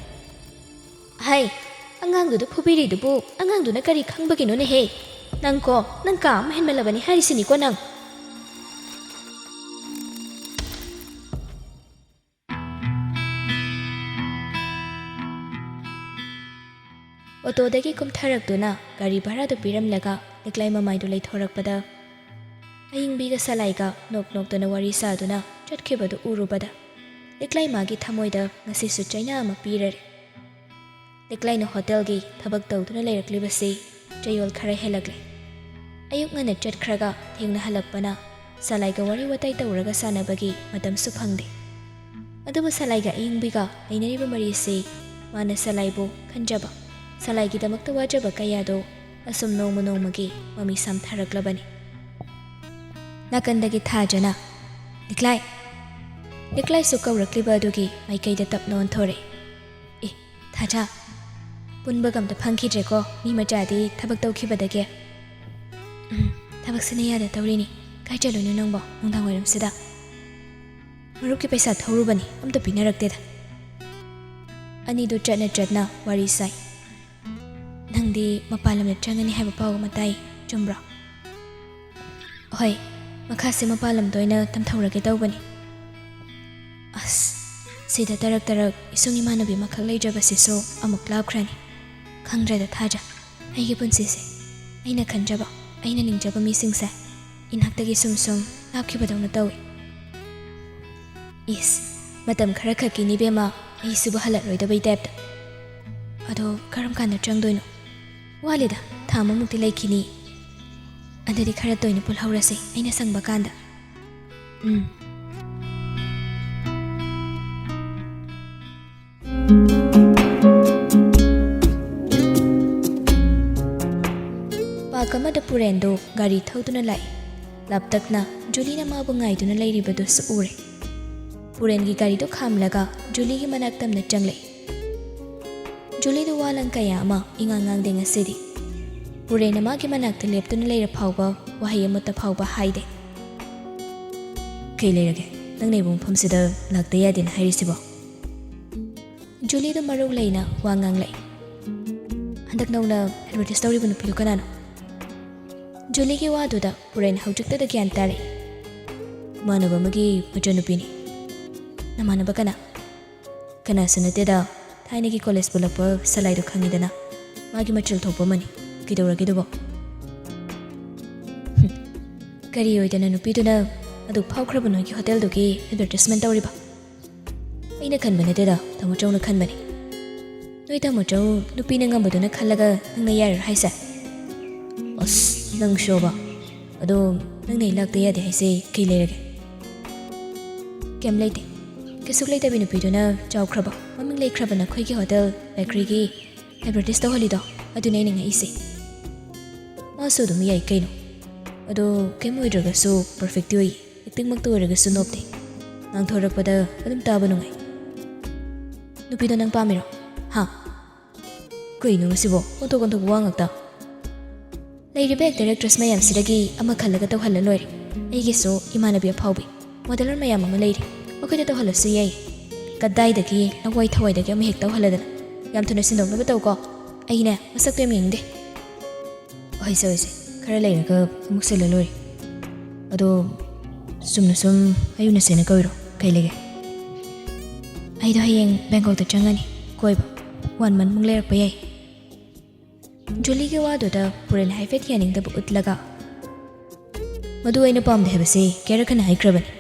"ꯍꯥꯏ, ꯑꯉꯥꯡꯗꯨꯗ ꯐꯨꯕꯤꯔꯤꯗꯨꯕꯨ ꯑꯉꯥꯡꯗꯨꯅ ꯀꯔꯤ ꯈꯪꯕꯒꯤꯅꯣꯅꯦꯍꯦ? ꯅꯪꯀꯣ, ꯅꯪ ꯀꯥ ꯑꯃ ꯍꯦꯟꯃꯜꯂꯕꯅꯤ ꯍꯥꯏꯔꯤꯁꯤꯅꯤꯀꯣ ꯅꯪ"꯫ ꯑꯣꯇꯣꯗꯒꯤ ꯀꯨꯝꯊꯔꯛꯇꯨꯅ ꯒꯥꯔꯤ ꯚꯔꯥꯗꯨ ꯄꯤꯔꯝꯂꯒ ꯂꯤꯛꯂꯥꯏ ꯃꯃꯥꯏꯗꯨ ꯂꯩꯊꯣꯔꯛꯄꯗ, ꯑꯌꯤꯡꯕꯤꯒ ꯁꯂꯥꯏꯒ ꯅꯣꯛ ꯅꯣꯛꯇꯨꯅ ꯋꯥꯔꯤ ꯁꯥꯗꯨꯅ ꯆꯠꯈꯤꯕꯗꯨ ꯎꯔꯨꯕꯗ, ꯂꯤꯛꯂꯥꯏ ꯃꯥꯒꯤ ꯊꯃꯣꯏꯗ ꯉꯁꯤꯁꯨ ꯆꯩꯅꯥ ꯑꯃ ꯄꯤꯔꯔꯦ꯫ ꯂꯤꯛꯂꯥꯏꯅ ꯍꯣꯇꯦꯜꯒꯤ ꯊꯕꯛ ꯇꯧꯗꯨꯅ ꯂꯩꯔꯛꯂꯤꯕꯁꯤ ꯆꯌꯣꯜ ꯈꯔ ꯍꯦꯜꯂꯛꯂꯦ꯫ ꯑꯌꯨꯛ ꯉꯟꯅ ꯆꯠꯈ꯭ꯔꯒ ꯊꯦꯡꯅ ꯍꯜꯂꯛꯄꯅ ꯁꯂꯥꯏꯒ ꯋꯥꯔꯤ ꯋꯥꯇꯥꯏ ꯇꯧꯔꯒ ꯁꯥꯟꯅꯕꯒꯤ ꯃꯇꯝꯁꯨ ꯐꯪꯗꯦ꯫ ꯑꯗꯨꯕꯨ ꯁꯂꯥꯏꯒ ꯑꯌꯤꯡꯕꯤꯒ ꯂꯩꯅꯔꯤꯕ ꯃꯔꯤꯁꯤ ꯃꯥꯅ ꯁꯂꯥꯏꯕꯨ ꯈꯟꯖꯕ, ꯁꯂꯥꯏꯒꯤꯗꯃꯛꯇ ꯋꯥꯖꯕ ꯀꯌꯥꯗꯣ ꯑꯁꯨꯝ ꯅꯣꯡꯃ ꯅꯣꯡꯃꯒꯤ ꯃꯃꯤ ꯁꯥꯝꯊꯔꯛꯂꯕꯅꯤ꯫ ꯅꯥꯀꯟꯗꯒꯤ ꯊꯥꯖꯅ, "ꯂꯤꯛꯂꯥꯏ!" ꯂꯤꯛꯂꯥꯏꯁꯨ ꯀꯧꯔꯛꯂꯤꯕ ꯑꯗꯨꯒꯤ ꯃꯥꯏꯀꯩꯗ ꯇꯞꯅ ꯑꯣꯟꯊꯣꯔꯛꯏ꯫ "ꯑꯦ, ꯊꯥꯖ, ꯄꯨꯟꯕꯒ ꯑꯝꯇ ꯐꯪꯈꯤꯗ꯭ꯔꯦꯀꯣ, ꯃꯤ ꯃꯆꯥꯗꯤ ꯊꯕꯛ ꯇꯧꯈꯤꯕꯗꯒꯤ꯫" "ꯎꯝ, ꯊꯕꯛꯁꯤꯅ ꯌꯥꯗ ꯇꯧꯔꯤꯅꯤ꯫ ꯀꯥꯏ ꯆꯠꯂꯨꯏꯅꯣ ꯅꯪꯕꯣ ꯅꯨꯡꯗꯥꯡ ꯋꯥꯏꯔꯝꯁꯤꯗ?" "ꯃꯔꯨꯞꯀꯤ ꯄꯩꯁꯥ ꯊꯧꯔꯨꯕꯅꯤ, ꯑꯝꯇ ꯄꯤꯅꯔꯛꯇꯦꯗ꯫" ꯑꯅꯤꯗꯨ ꯆꯠꯅ ꯆꯠꯅ ꯋꯥꯔꯤ ꯁꯥꯏ꯫ "ꯅꯪꯗꯤ ꯃꯄꯥꯟ ꯂꯝꯗ ꯆꯪꯒꯅꯤ ꯍꯥꯏꯕ ꯄꯥꯎ ꯑꯃ ꯇꯥꯏ, ꯆꯨꯝꯕ꯭ꯔꯣ?" "ꯍꯣꯏ, ꯃꯈꯥꯁꯦ ꯃꯄꯥꯟ ꯂꯝꯗ ꯑꯣꯏꯅ ꯇꯝꯊꯧꯔꯒꯦ ꯇꯧꯕꯅꯤ꯫" "ꯑꯁ, ꯁꯤꯗ ꯇꯔꯛ ꯇꯔꯛ ꯏꯁꯨꯡ ꯏꯃꯥꯟꯅꯕꯤ ꯑꯃꯈꯛ ꯂꯩꯖꯕꯁꯤꯁꯨ ꯑꯃꯨꯛ ꯂꯥꯞꯈ꯭ꯔꯅꯤ꯫ ꯈꯪꯗ꯭ꯔꯦꯗ ꯊꯥꯖ, ꯑꯩꯒꯤ ꯄꯨꯟꯁꯤꯁꯦ꯫ ꯑꯩꯅ ꯈꯟꯖꯕ, ꯑꯩꯅ ꯅꯤꯡꯖꯕ ꯃꯤꯁꯤꯡꯁꯦ ꯏꯅꯥꯛꯇꯒꯤ ꯁꯨꯝ ꯁꯨꯝ ꯂꯥꯞꯈꯤꯕꯗꯧꯅ ꯇꯧꯏ꯫" "ꯏꯁ, ꯃꯇꯝ ꯈꯔ ꯈꯛꯀꯤꯅꯤ ꯏꯕꯦꯝꯃ, ꯑꯩꯁꯤꯕꯨ ꯍꯜꯂꯛꯂꯣꯏꯗꯕꯩ ꯇꯥꯏꯞꯇ꯫ ꯑꯗꯣ ꯀꯔꯝ ꯀꯥꯟꯗ ꯆꯪꯗꯣꯏꯅꯣ?" "ꯋꯥꯠꯂꯤꯗ, ꯊꯥ ꯑꯃꯃꯨꯛꯇꯤ ꯂꯩꯈꯤꯅꯤ꯫ ꯑꯗꯨꯗꯤ ꯈꯔ ꯇꯣꯏꯅ ꯄꯨꯜꯍꯧꯔꯁꯦ, ꯑꯩꯅ ꯁꯪꯕ ꯀꯥꯟꯗ꯫" "ꯎꯝ꯫" ꯄꯥꯔꯛ ꯑꯃꯗ ꯄꯨꯔꯦꯟꯗꯨ ꯒꯥꯔꯤ ꯊꯧꯗꯨꯅ ꯂꯥꯛꯏ꯫ ꯂꯥꯞꯇꯛꯅ ꯖꯨꯂꯤꯅ ꯃꯥꯕꯨ ꯉꯥꯏꯗꯨꯅ ꯂꯩꯔꯤꯕꯗꯨꯁꯨ ꯎꯔꯦ꯫ ꯄꯨꯔꯦꯟꯒꯤ ꯒꯥꯔꯤꯗꯨ ꯈꯥꯝꯂꯒ ꯖꯨꯂꯤꯒꯤ ꯃꯅꯥꯛ ꯇꯝꯅ ꯆꯪꯂꯛꯏ꯫ ꯖꯨꯂꯤꯗꯨ ꯋꯥ ꯂꯪ ꯀꯌꯥ ꯑꯃ ꯏꯉꯥꯡ ꯉꯥꯡꯗꯦ ꯉꯁꯤꯗꯤ꯫ ꯄꯨꯔꯦꯟꯅ ꯃꯥꯒꯤ ꯃꯅꯥꯛꯇ ꯂꯦꯞꯇꯨꯅ ꯂꯩꯔ ꯐꯥꯎꯕ ꯋꯥꯍꯩ ꯑꯃꯠꯇ ꯐꯥꯎꯕ ꯍꯥꯏꯗꯦ꯫ "ꯀꯩ ꯂꯩꯔꯒꯦ? ꯅꯪ ꯂꯩꯕ ꯃꯐꯝꯁꯤꯗ ꯂꯥꯛꯇ ꯌꯥꯗꯦꯅ ꯍꯥꯏꯔꯤꯁꯤꯕꯣ?" ꯖꯨꯂꯤꯗꯨ ꯃꯔꯧ ꯂꯩꯅ ꯋꯥ ꯉꯥꯡꯂꯛꯏ꯫ "ꯍꯟꯗꯛ ꯅꯧꯅ ꯑꯦꯗꯚꯔꯇꯥꯏꯁ ꯇꯧꯔꯤꯕ ꯅꯨꯄꯤꯗꯨ ꯀꯅꯥꯅꯣ?" ꯖꯨꯂꯤꯒꯤ ꯋꯥꯗꯨꯗ ꯄꯨꯔꯦꯟ ꯍꯧꯖꯤꯛꯇꯗ ꯒ꯭ꯌꯥꯟ ꯇꯥꯔꯛꯏ꯫ "ꯏꯃꯥꯟꯅꯕ ꯑꯃꯒꯤ ꯃꯆꯟꯅꯨꯄꯤꯅꯤ꯫" "ꯅꯃꯥꯟꯅꯕ ꯀꯅꯥ?" "ꯀꯅꯥꯁꯨ ꯅꯠꯇꯦꯗ, ꯊꯥꯏꯅꯒꯤ ꯀꯣꯂꯦꯖ ꯄꯨꯜꯂꯛꯄ ꯁꯂꯥꯏꯗꯣ ꯈꯪꯉꯤꯗꯅ, ꯃꯥꯒꯤ ꯃꯆꯤꯜ ꯊꯣꯛꯄ ꯑꯃꯅꯤ꯫ ꯀꯩꯗꯧꯔꯒꯦ ꯑꯗꯨꯕꯣ?" "ꯍꯨꯝ, ꯀꯔꯤ ꯑꯣꯏꯗꯅ ꯅꯨꯄꯤꯗꯨꯅ ꯑꯗꯨꯛ ꯐꯥꯎꯈ꯭ꯔꯕ ꯅꯣꯏꯒꯤ ꯍꯣꯇꯦꯜꯗꯨꯒꯤ ꯑꯦꯗꯚꯔꯇꯥꯏꯁꯃꯦꯟ ꯇꯧꯔꯤꯕ?" "ꯑꯩꯅ ꯈꯟꯕ ꯅꯠꯇꯦꯗ, ꯇꯥꯃꯣ ꯆꯧꯅ ꯈꯟꯕꯅꯤ꯫" "ꯅꯣꯏ ꯇꯥꯃꯣ ꯆꯧ ꯅꯨꯄꯤꯅ ꯉꯝꯕꯗꯨꯅ ꯈꯜꯂꯒ ꯅꯪꯅ ꯌꯥꯔꯤꯔꯣ ꯍꯥꯏꯁꯦ?" "ꯑꯁ, ꯅꯪꯁꯨꯕ꯫ ꯑꯗꯣ ꯅꯪꯅ ꯑꯩ ꯂꯥꯛꯇ ꯌꯥꯗꯦ ꯍꯥꯏꯁꯦ ꯀꯩ ꯂꯩꯔꯒꯦ?" "ꯀꯩꯝ ꯂꯩꯇꯦ꯫ ꯀꯩꯁꯨ ꯂꯩꯇꯕꯤ ꯅꯨꯄꯤꯗꯨꯅ ꯆꯥꯎꯈ꯭ꯔꯕ, ꯃꯃꯤꯡ ꯂꯩꯈ꯭ꯔꯕ ꯅꯈꯣꯏꯒꯤ ꯍꯣꯇꯦꯜ ꯕꯦꯀꯔꯤꯒꯤ ꯑꯦꯗꯚꯔꯇꯤꯁ ꯇꯧꯍꯜꯂꯤꯗꯣ, ꯑꯗꯨꯅꯦ ꯑꯩꯅ ꯉꯛꯏꯁꯦ꯫ ꯃꯥꯁꯨ ꯑꯗꯨꯝ ꯌꯥꯏ ꯀꯩꯅꯣ꯫ ꯑꯗꯣ ꯀꯩꯝ ꯑꯣꯏꯗ꯭ꯔꯒꯁꯨ ꯄꯔꯐꯦꯛꯇꯤ ꯑꯣꯏ꯫ ꯑꯦꯛꯇꯤꯡꯃꯛꯇ ꯑꯣꯏꯔꯒꯁꯨ ꯅꯣꯞꯇꯦ꯫ ꯉꯥꯡꯊꯣꯔꯛꯄꯗ ꯑꯗꯨꯝ ꯇꯥꯕ ꯅꯨꯡꯉꯥꯏ꯫ ꯅꯨꯄꯤꯗꯣ ꯅꯪ ꯄꯥꯝꯃꯤꯔꯣ? ꯍꯥ? ꯀꯩꯅꯣ ꯃꯁꯤꯕꯣ? ꯑꯣꯟꯊꯣꯛ ꯑꯣꯟꯊꯣꯛꯄ ꯋꯥ ꯉꯥꯛꯇ꯫ ꯂꯩꯔꯤꯕ ꯑꯦꯛꯇꯔ ꯑꯦꯛꯇ꯭ꯔꯦꯁ ꯃꯌꯥꯝꯁꯤꯗꯒꯤ ꯑꯃ ꯈꯜꯂꯒ ꯇꯧꯍꯜꯂ ꯂꯣꯏꯔꯦ꯫ ꯑꯩꯒꯤꯁꯨ ꯏꯃꯥꯟꯅꯕꯤ ꯑꯐꯥꯎꯕꯤ ꯃꯣꯗꯦꯂꯔ ꯃꯌꯥꯝ ꯑꯃ ꯂꯩꯔꯤ꯫ ꯃꯈꯣꯏꯗ ꯇꯧꯍꯜꯂꯁꯨ ꯌꯥꯏ꯫ ꯀꯗꯥꯏꯗꯒꯤ ꯂꯋꯥꯏ ꯊꯋꯥꯏꯗꯒꯤ ꯑꯃ ꯍꯦꯛ ꯇꯧꯍꯜꯂꯗꯅ꯫ ꯌꯥꯝ ꯊꯨꯅ ꯁꯤꯟꯗꯣꯛꯅꯕ ꯇꯧꯀꯣ꯫ ꯑꯩꯅꯦ ꯃꯁꯛꯇꯣ ꯌꯥꯝ ꯌꯦꯡꯅꯤꯡꯗꯦ꯫ ꯍꯣꯏꯁꯦ, ꯍꯣꯏꯁꯦ, ꯈꯔ ꯂꯩꯔꯒ ꯑꯃꯨꯛ ꯁꯤꯜꯂ ꯂꯣꯏꯔꯦ꯫ ꯑꯗꯣ ꯆꯨꯝꯅ ꯁꯨꯝ ꯑꯩ ꯎꯅꯁꯦꯅ ꯀꯧꯏꯔꯣ? ꯀꯩ ꯂꯩꯒꯦ? ꯑꯩꯗꯣ ꯍꯌꯦꯡ ꯕꯦꯡꯀꯣꯛꯇ ꯆꯪꯉꯅꯤ ꯀꯣꯏꯕ꯫ ꯋꯥꯟ ꯃꯟꯃꯨꯛ ꯂꯩꯔꯛꯄ ꯌꯥꯏ꯫ ꯖꯨꯂꯤꯒꯤ ꯋꯥꯗꯨꯗ ꯄꯨꯔꯦꯟ ꯍꯥꯏꯐꯦꯠ ꯌꯥꯅꯤꯡꯗꯕ ꯎꯠꯂꯒ, "ꯃꯗꯨ ꯑꯩꯅ ꯄꯥꯝꯗꯦ ꯍꯥꯏꯕꯁꯦ ꯀꯌꯥꯔꯛ ꯍꯟꯅ ꯍꯥꯏꯈ꯭ꯔꯕꯅꯤ꯫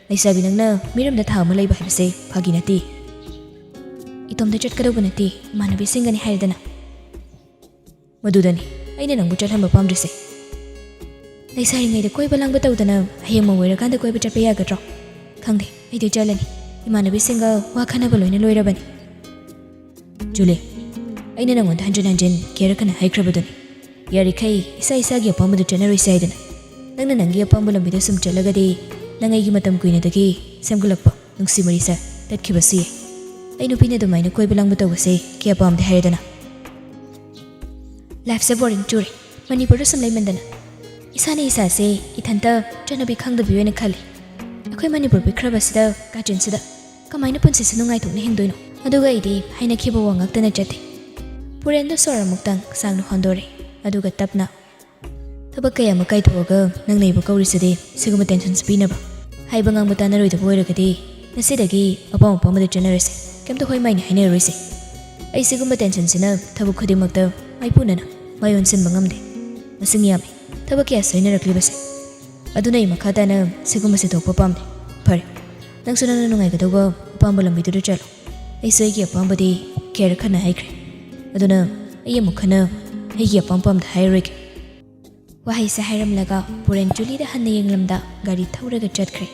ꯂꯩꯁꯥꯕꯤ ꯅꯪꯅ ꯃꯤꯔꯝꯗ ꯊꯥ ꯑꯃ ꯂꯩꯕ ꯍꯥꯏꯕꯁꯦ ꯐꯥꯒꯤ ꯅꯠꯇꯦ꯫ ꯏꯇꯣꯝꯇ ꯆꯠꯀꯗꯧꯕ ꯅꯠꯇꯦ, ꯏꯃꯥꯟꯅꯕꯤꯁꯤꯡꯒꯅꯤ ꯍꯥꯏꯔꯗꯅ꯫" "ꯃꯗꯨꯗꯅꯤ ꯑꯩꯅ ꯅꯪꯕꯨ ꯆꯠꯍꯟꯕ ꯄꯥꯝꯗ꯭ꯔꯤꯁꯦ꯫ ꯂꯩꯁꯥꯔꯤꯉꯩꯗ ꯀꯣꯏꯕ ꯂꯥꯡꯕ ꯇꯧꯗꯅ ꯍꯌꯦꯡ ꯃꯧ ꯑꯣꯏꯔꯀꯥꯟꯗ ꯀꯣꯏꯕ ꯆꯠꯄ ꯌꯥꯒꯗ꯭ꯔꯣ? ꯈꯪꯗꯦ, ꯑꯩꯗꯤ ꯆꯠꯂꯅꯤ꯫ ꯏꯃꯥꯟꯅꯕꯤꯁꯤꯡꯒ ꯋꯥ ꯈꯟꯅꯕ ꯂꯣꯏꯅ ꯂꯣꯏꯔꯕꯅꯤ꯫" "ꯖꯨꯂꯤ, ꯑꯩꯅ ꯅꯪꯉꯣꯟꯗ ꯍꯟꯖꯤꯟ ꯍꯟꯖꯤꯟ ꯀꯌꯥꯔꯛ ꯍꯟꯅ ꯍꯥꯏꯈ꯭ꯔꯕꯗꯨꯅꯤ꯫ ꯌꯥꯔꯤꯈꯩ ꯏꯁꯥ ꯏꯁꯥꯒꯤ ꯑꯄꯥꯝꯕꯗ ꯆꯠꯅꯔꯣꯏꯁꯤ ꯍꯥꯏꯗꯅ꯫ ꯅꯪꯅ ꯅꯪꯒꯤ ꯑꯄꯥꯝꯕ ꯂꯝꯕꯤꯗ ꯁꯨꯝ ꯆꯠꯂꯒꯗꯤ ꯅꯪ ꯑꯩꯒꯤ ꯃꯇꯝ ꯀꯨꯏꯅꯗꯒꯤ ꯁꯦꯝꯒꯠꯂꯛꯄ ꯅꯨꯡꯁꯤ ꯋꯥꯔꯤꯁꯦ ꯇꯠꯈꯤꯕꯁꯨ ꯌꯥꯏ꯫ ꯑꯩ ꯅꯨꯄꯤꯅ ꯑꯗꯨꯃꯥꯏꯅ ꯀꯣꯏꯕ ꯂꯥꯡꯕ ꯇꯧꯕꯁꯦ ꯀꯌꯥ ꯄꯥꯝꯗꯦ ꯍꯥꯏꯔꯗꯅ꯫" "ꯂꯥꯏꯐꯁꯦ ꯕꯣꯔꯤꯡ ꯆꯨꯔꯦ꯫ ꯃꯅꯤꯄꯨꯔꯗ ꯁꯨꯝ ꯂꯩꯃꯟꯗꯅ ꯏꯁꯥꯅ ꯏꯁꯥꯁꯦ ꯏꯊꯟꯇ ꯆꯠꯅꯕꯤ ꯈꯪꯗꯕꯤ ꯑꯣꯏꯅ ꯈꯜꯂꯤ꯫ ꯑꯩꯈꯣꯏ ꯃꯅꯤꯄꯨꯔ ꯄꯤꯛꯈ꯭ꯔꯕꯁꯤꯗ, ꯀꯥꯆꯤꯟꯁꯤꯗ ꯀꯃꯥꯏꯅ ꯄꯨꯟꯁꯤꯁꯦ ꯅꯨꯡꯉꯥꯏꯊꯣꯛꯅ ꯍꯤꯡꯗꯣꯏꯅꯣ?" ꯑꯗꯨꯒ ꯑꯩꯗꯤ ꯍꯥꯏꯅꯈꯤꯕ ꯋꯥ ꯉꯥꯛꯇꯅ ꯆꯠꯇꯦ꯫ ꯄꯨꯔꯦꯟꯗꯣ ꯁꯣꯔ ꯑꯃꯨꯛꯇꯪ ꯁꯥꯡꯅ ꯍꯣꯟꯗꯣꯔꯦ, ꯑꯗꯨꯒ ꯇꯞꯅ, "ꯊꯕꯛ ꯀꯌꯥ ꯑꯃ ꯀꯥꯏꯊꯣꯛꯑꯒ ꯅꯪꯅ ꯑꯩꯕꯨ ꯀꯧꯔꯤꯁꯤꯗꯤ ꯁꯤꯒꯨꯝꯕ ꯇꯦꯟꯁꯟꯁꯦ ꯄꯤꯅꯕ? ꯍꯥꯏꯕ ꯉꯥꯡꯕ ꯇꯥꯟꯅꯔꯣꯏꯗꯕ ꯑꯣꯏꯔꯒꯗꯤ ꯉꯁꯤꯗꯒꯤ ꯑꯄꯥꯝ ꯑꯄꯥꯝꯕꯗ ꯆꯠꯅꯔꯁꯦ꯫ ꯀꯩꯝꯇ ꯍꯣꯏ ꯃꯥꯏꯅ ꯍꯥꯏꯅꯔꯔꯣꯏꯁꯦ꯫ ꯑꯩ ꯁꯤꯒꯨꯝꯕ ꯇꯦꯟꯁꯟꯁꯤꯅ ꯊꯕꯛ ꯈꯨꯗꯤꯡꯃꯛꯇ ꯃꯥꯏꯄꯨꯅꯅ ꯃꯥꯏ ꯑꯣꯟꯁꯤꯟꯕ ꯉꯝꯗꯦ꯫ ꯃꯁꯤꯡ ꯌꯥꯝꯃꯤ ꯊꯕꯛ ꯀꯌꯥ ꯁꯣꯏꯅꯔꯛꯂꯤꯕꯁꯦ꯫ ꯑꯗꯨꯅ ꯑꯩ ꯃꯈꯥ ꯇꯥꯅ ꯁꯤꯒꯨꯝꯕꯁꯦ ꯊꯣꯛꯄ ꯄꯥꯝꯗꯦ꯫ ꯐꯔꯦ, ꯅꯪꯁꯨ ꯅꯪꯅ ꯅꯨꯡꯉꯥꯏꯒꯗꯧꯕ ꯑꯄꯥꯝꯕ ꯂꯝꯕꯤꯗꯨꯗ ꯆꯠꯂꯣ꯫ ꯑꯩꯁꯨ ꯑꯩꯒꯤ ꯑꯄꯥꯝꯕꯗꯤ ꯀꯌꯥꯔꯛ ꯍꯟꯅ ꯍꯥꯏꯈ꯭ꯔꯦ꯫ ꯑꯗꯨꯅ ꯑꯩ ꯑꯃꯨꯛ ꯍꯟꯅ ꯑꯩꯒꯤ ꯑꯄꯥꯝ ꯄꯥꯝꯗ ꯍꯥꯏꯔꯔꯣꯏꯒꯦ꯫" ꯋꯥꯍꯩꯁꯦ ꯍꯥꯏꯔꯝꯂꯒ ꯄꯨꯔꯦꯟ ꯖꯨꯂꯤꯗ ꯍꯟꯅ ꯌꯦꯡꯂꯝꯗ ꯒꯥꯔꯤ ꯊꯧꯔꯒ ꯆꯠꯈ꯭ꯔꯦ꯫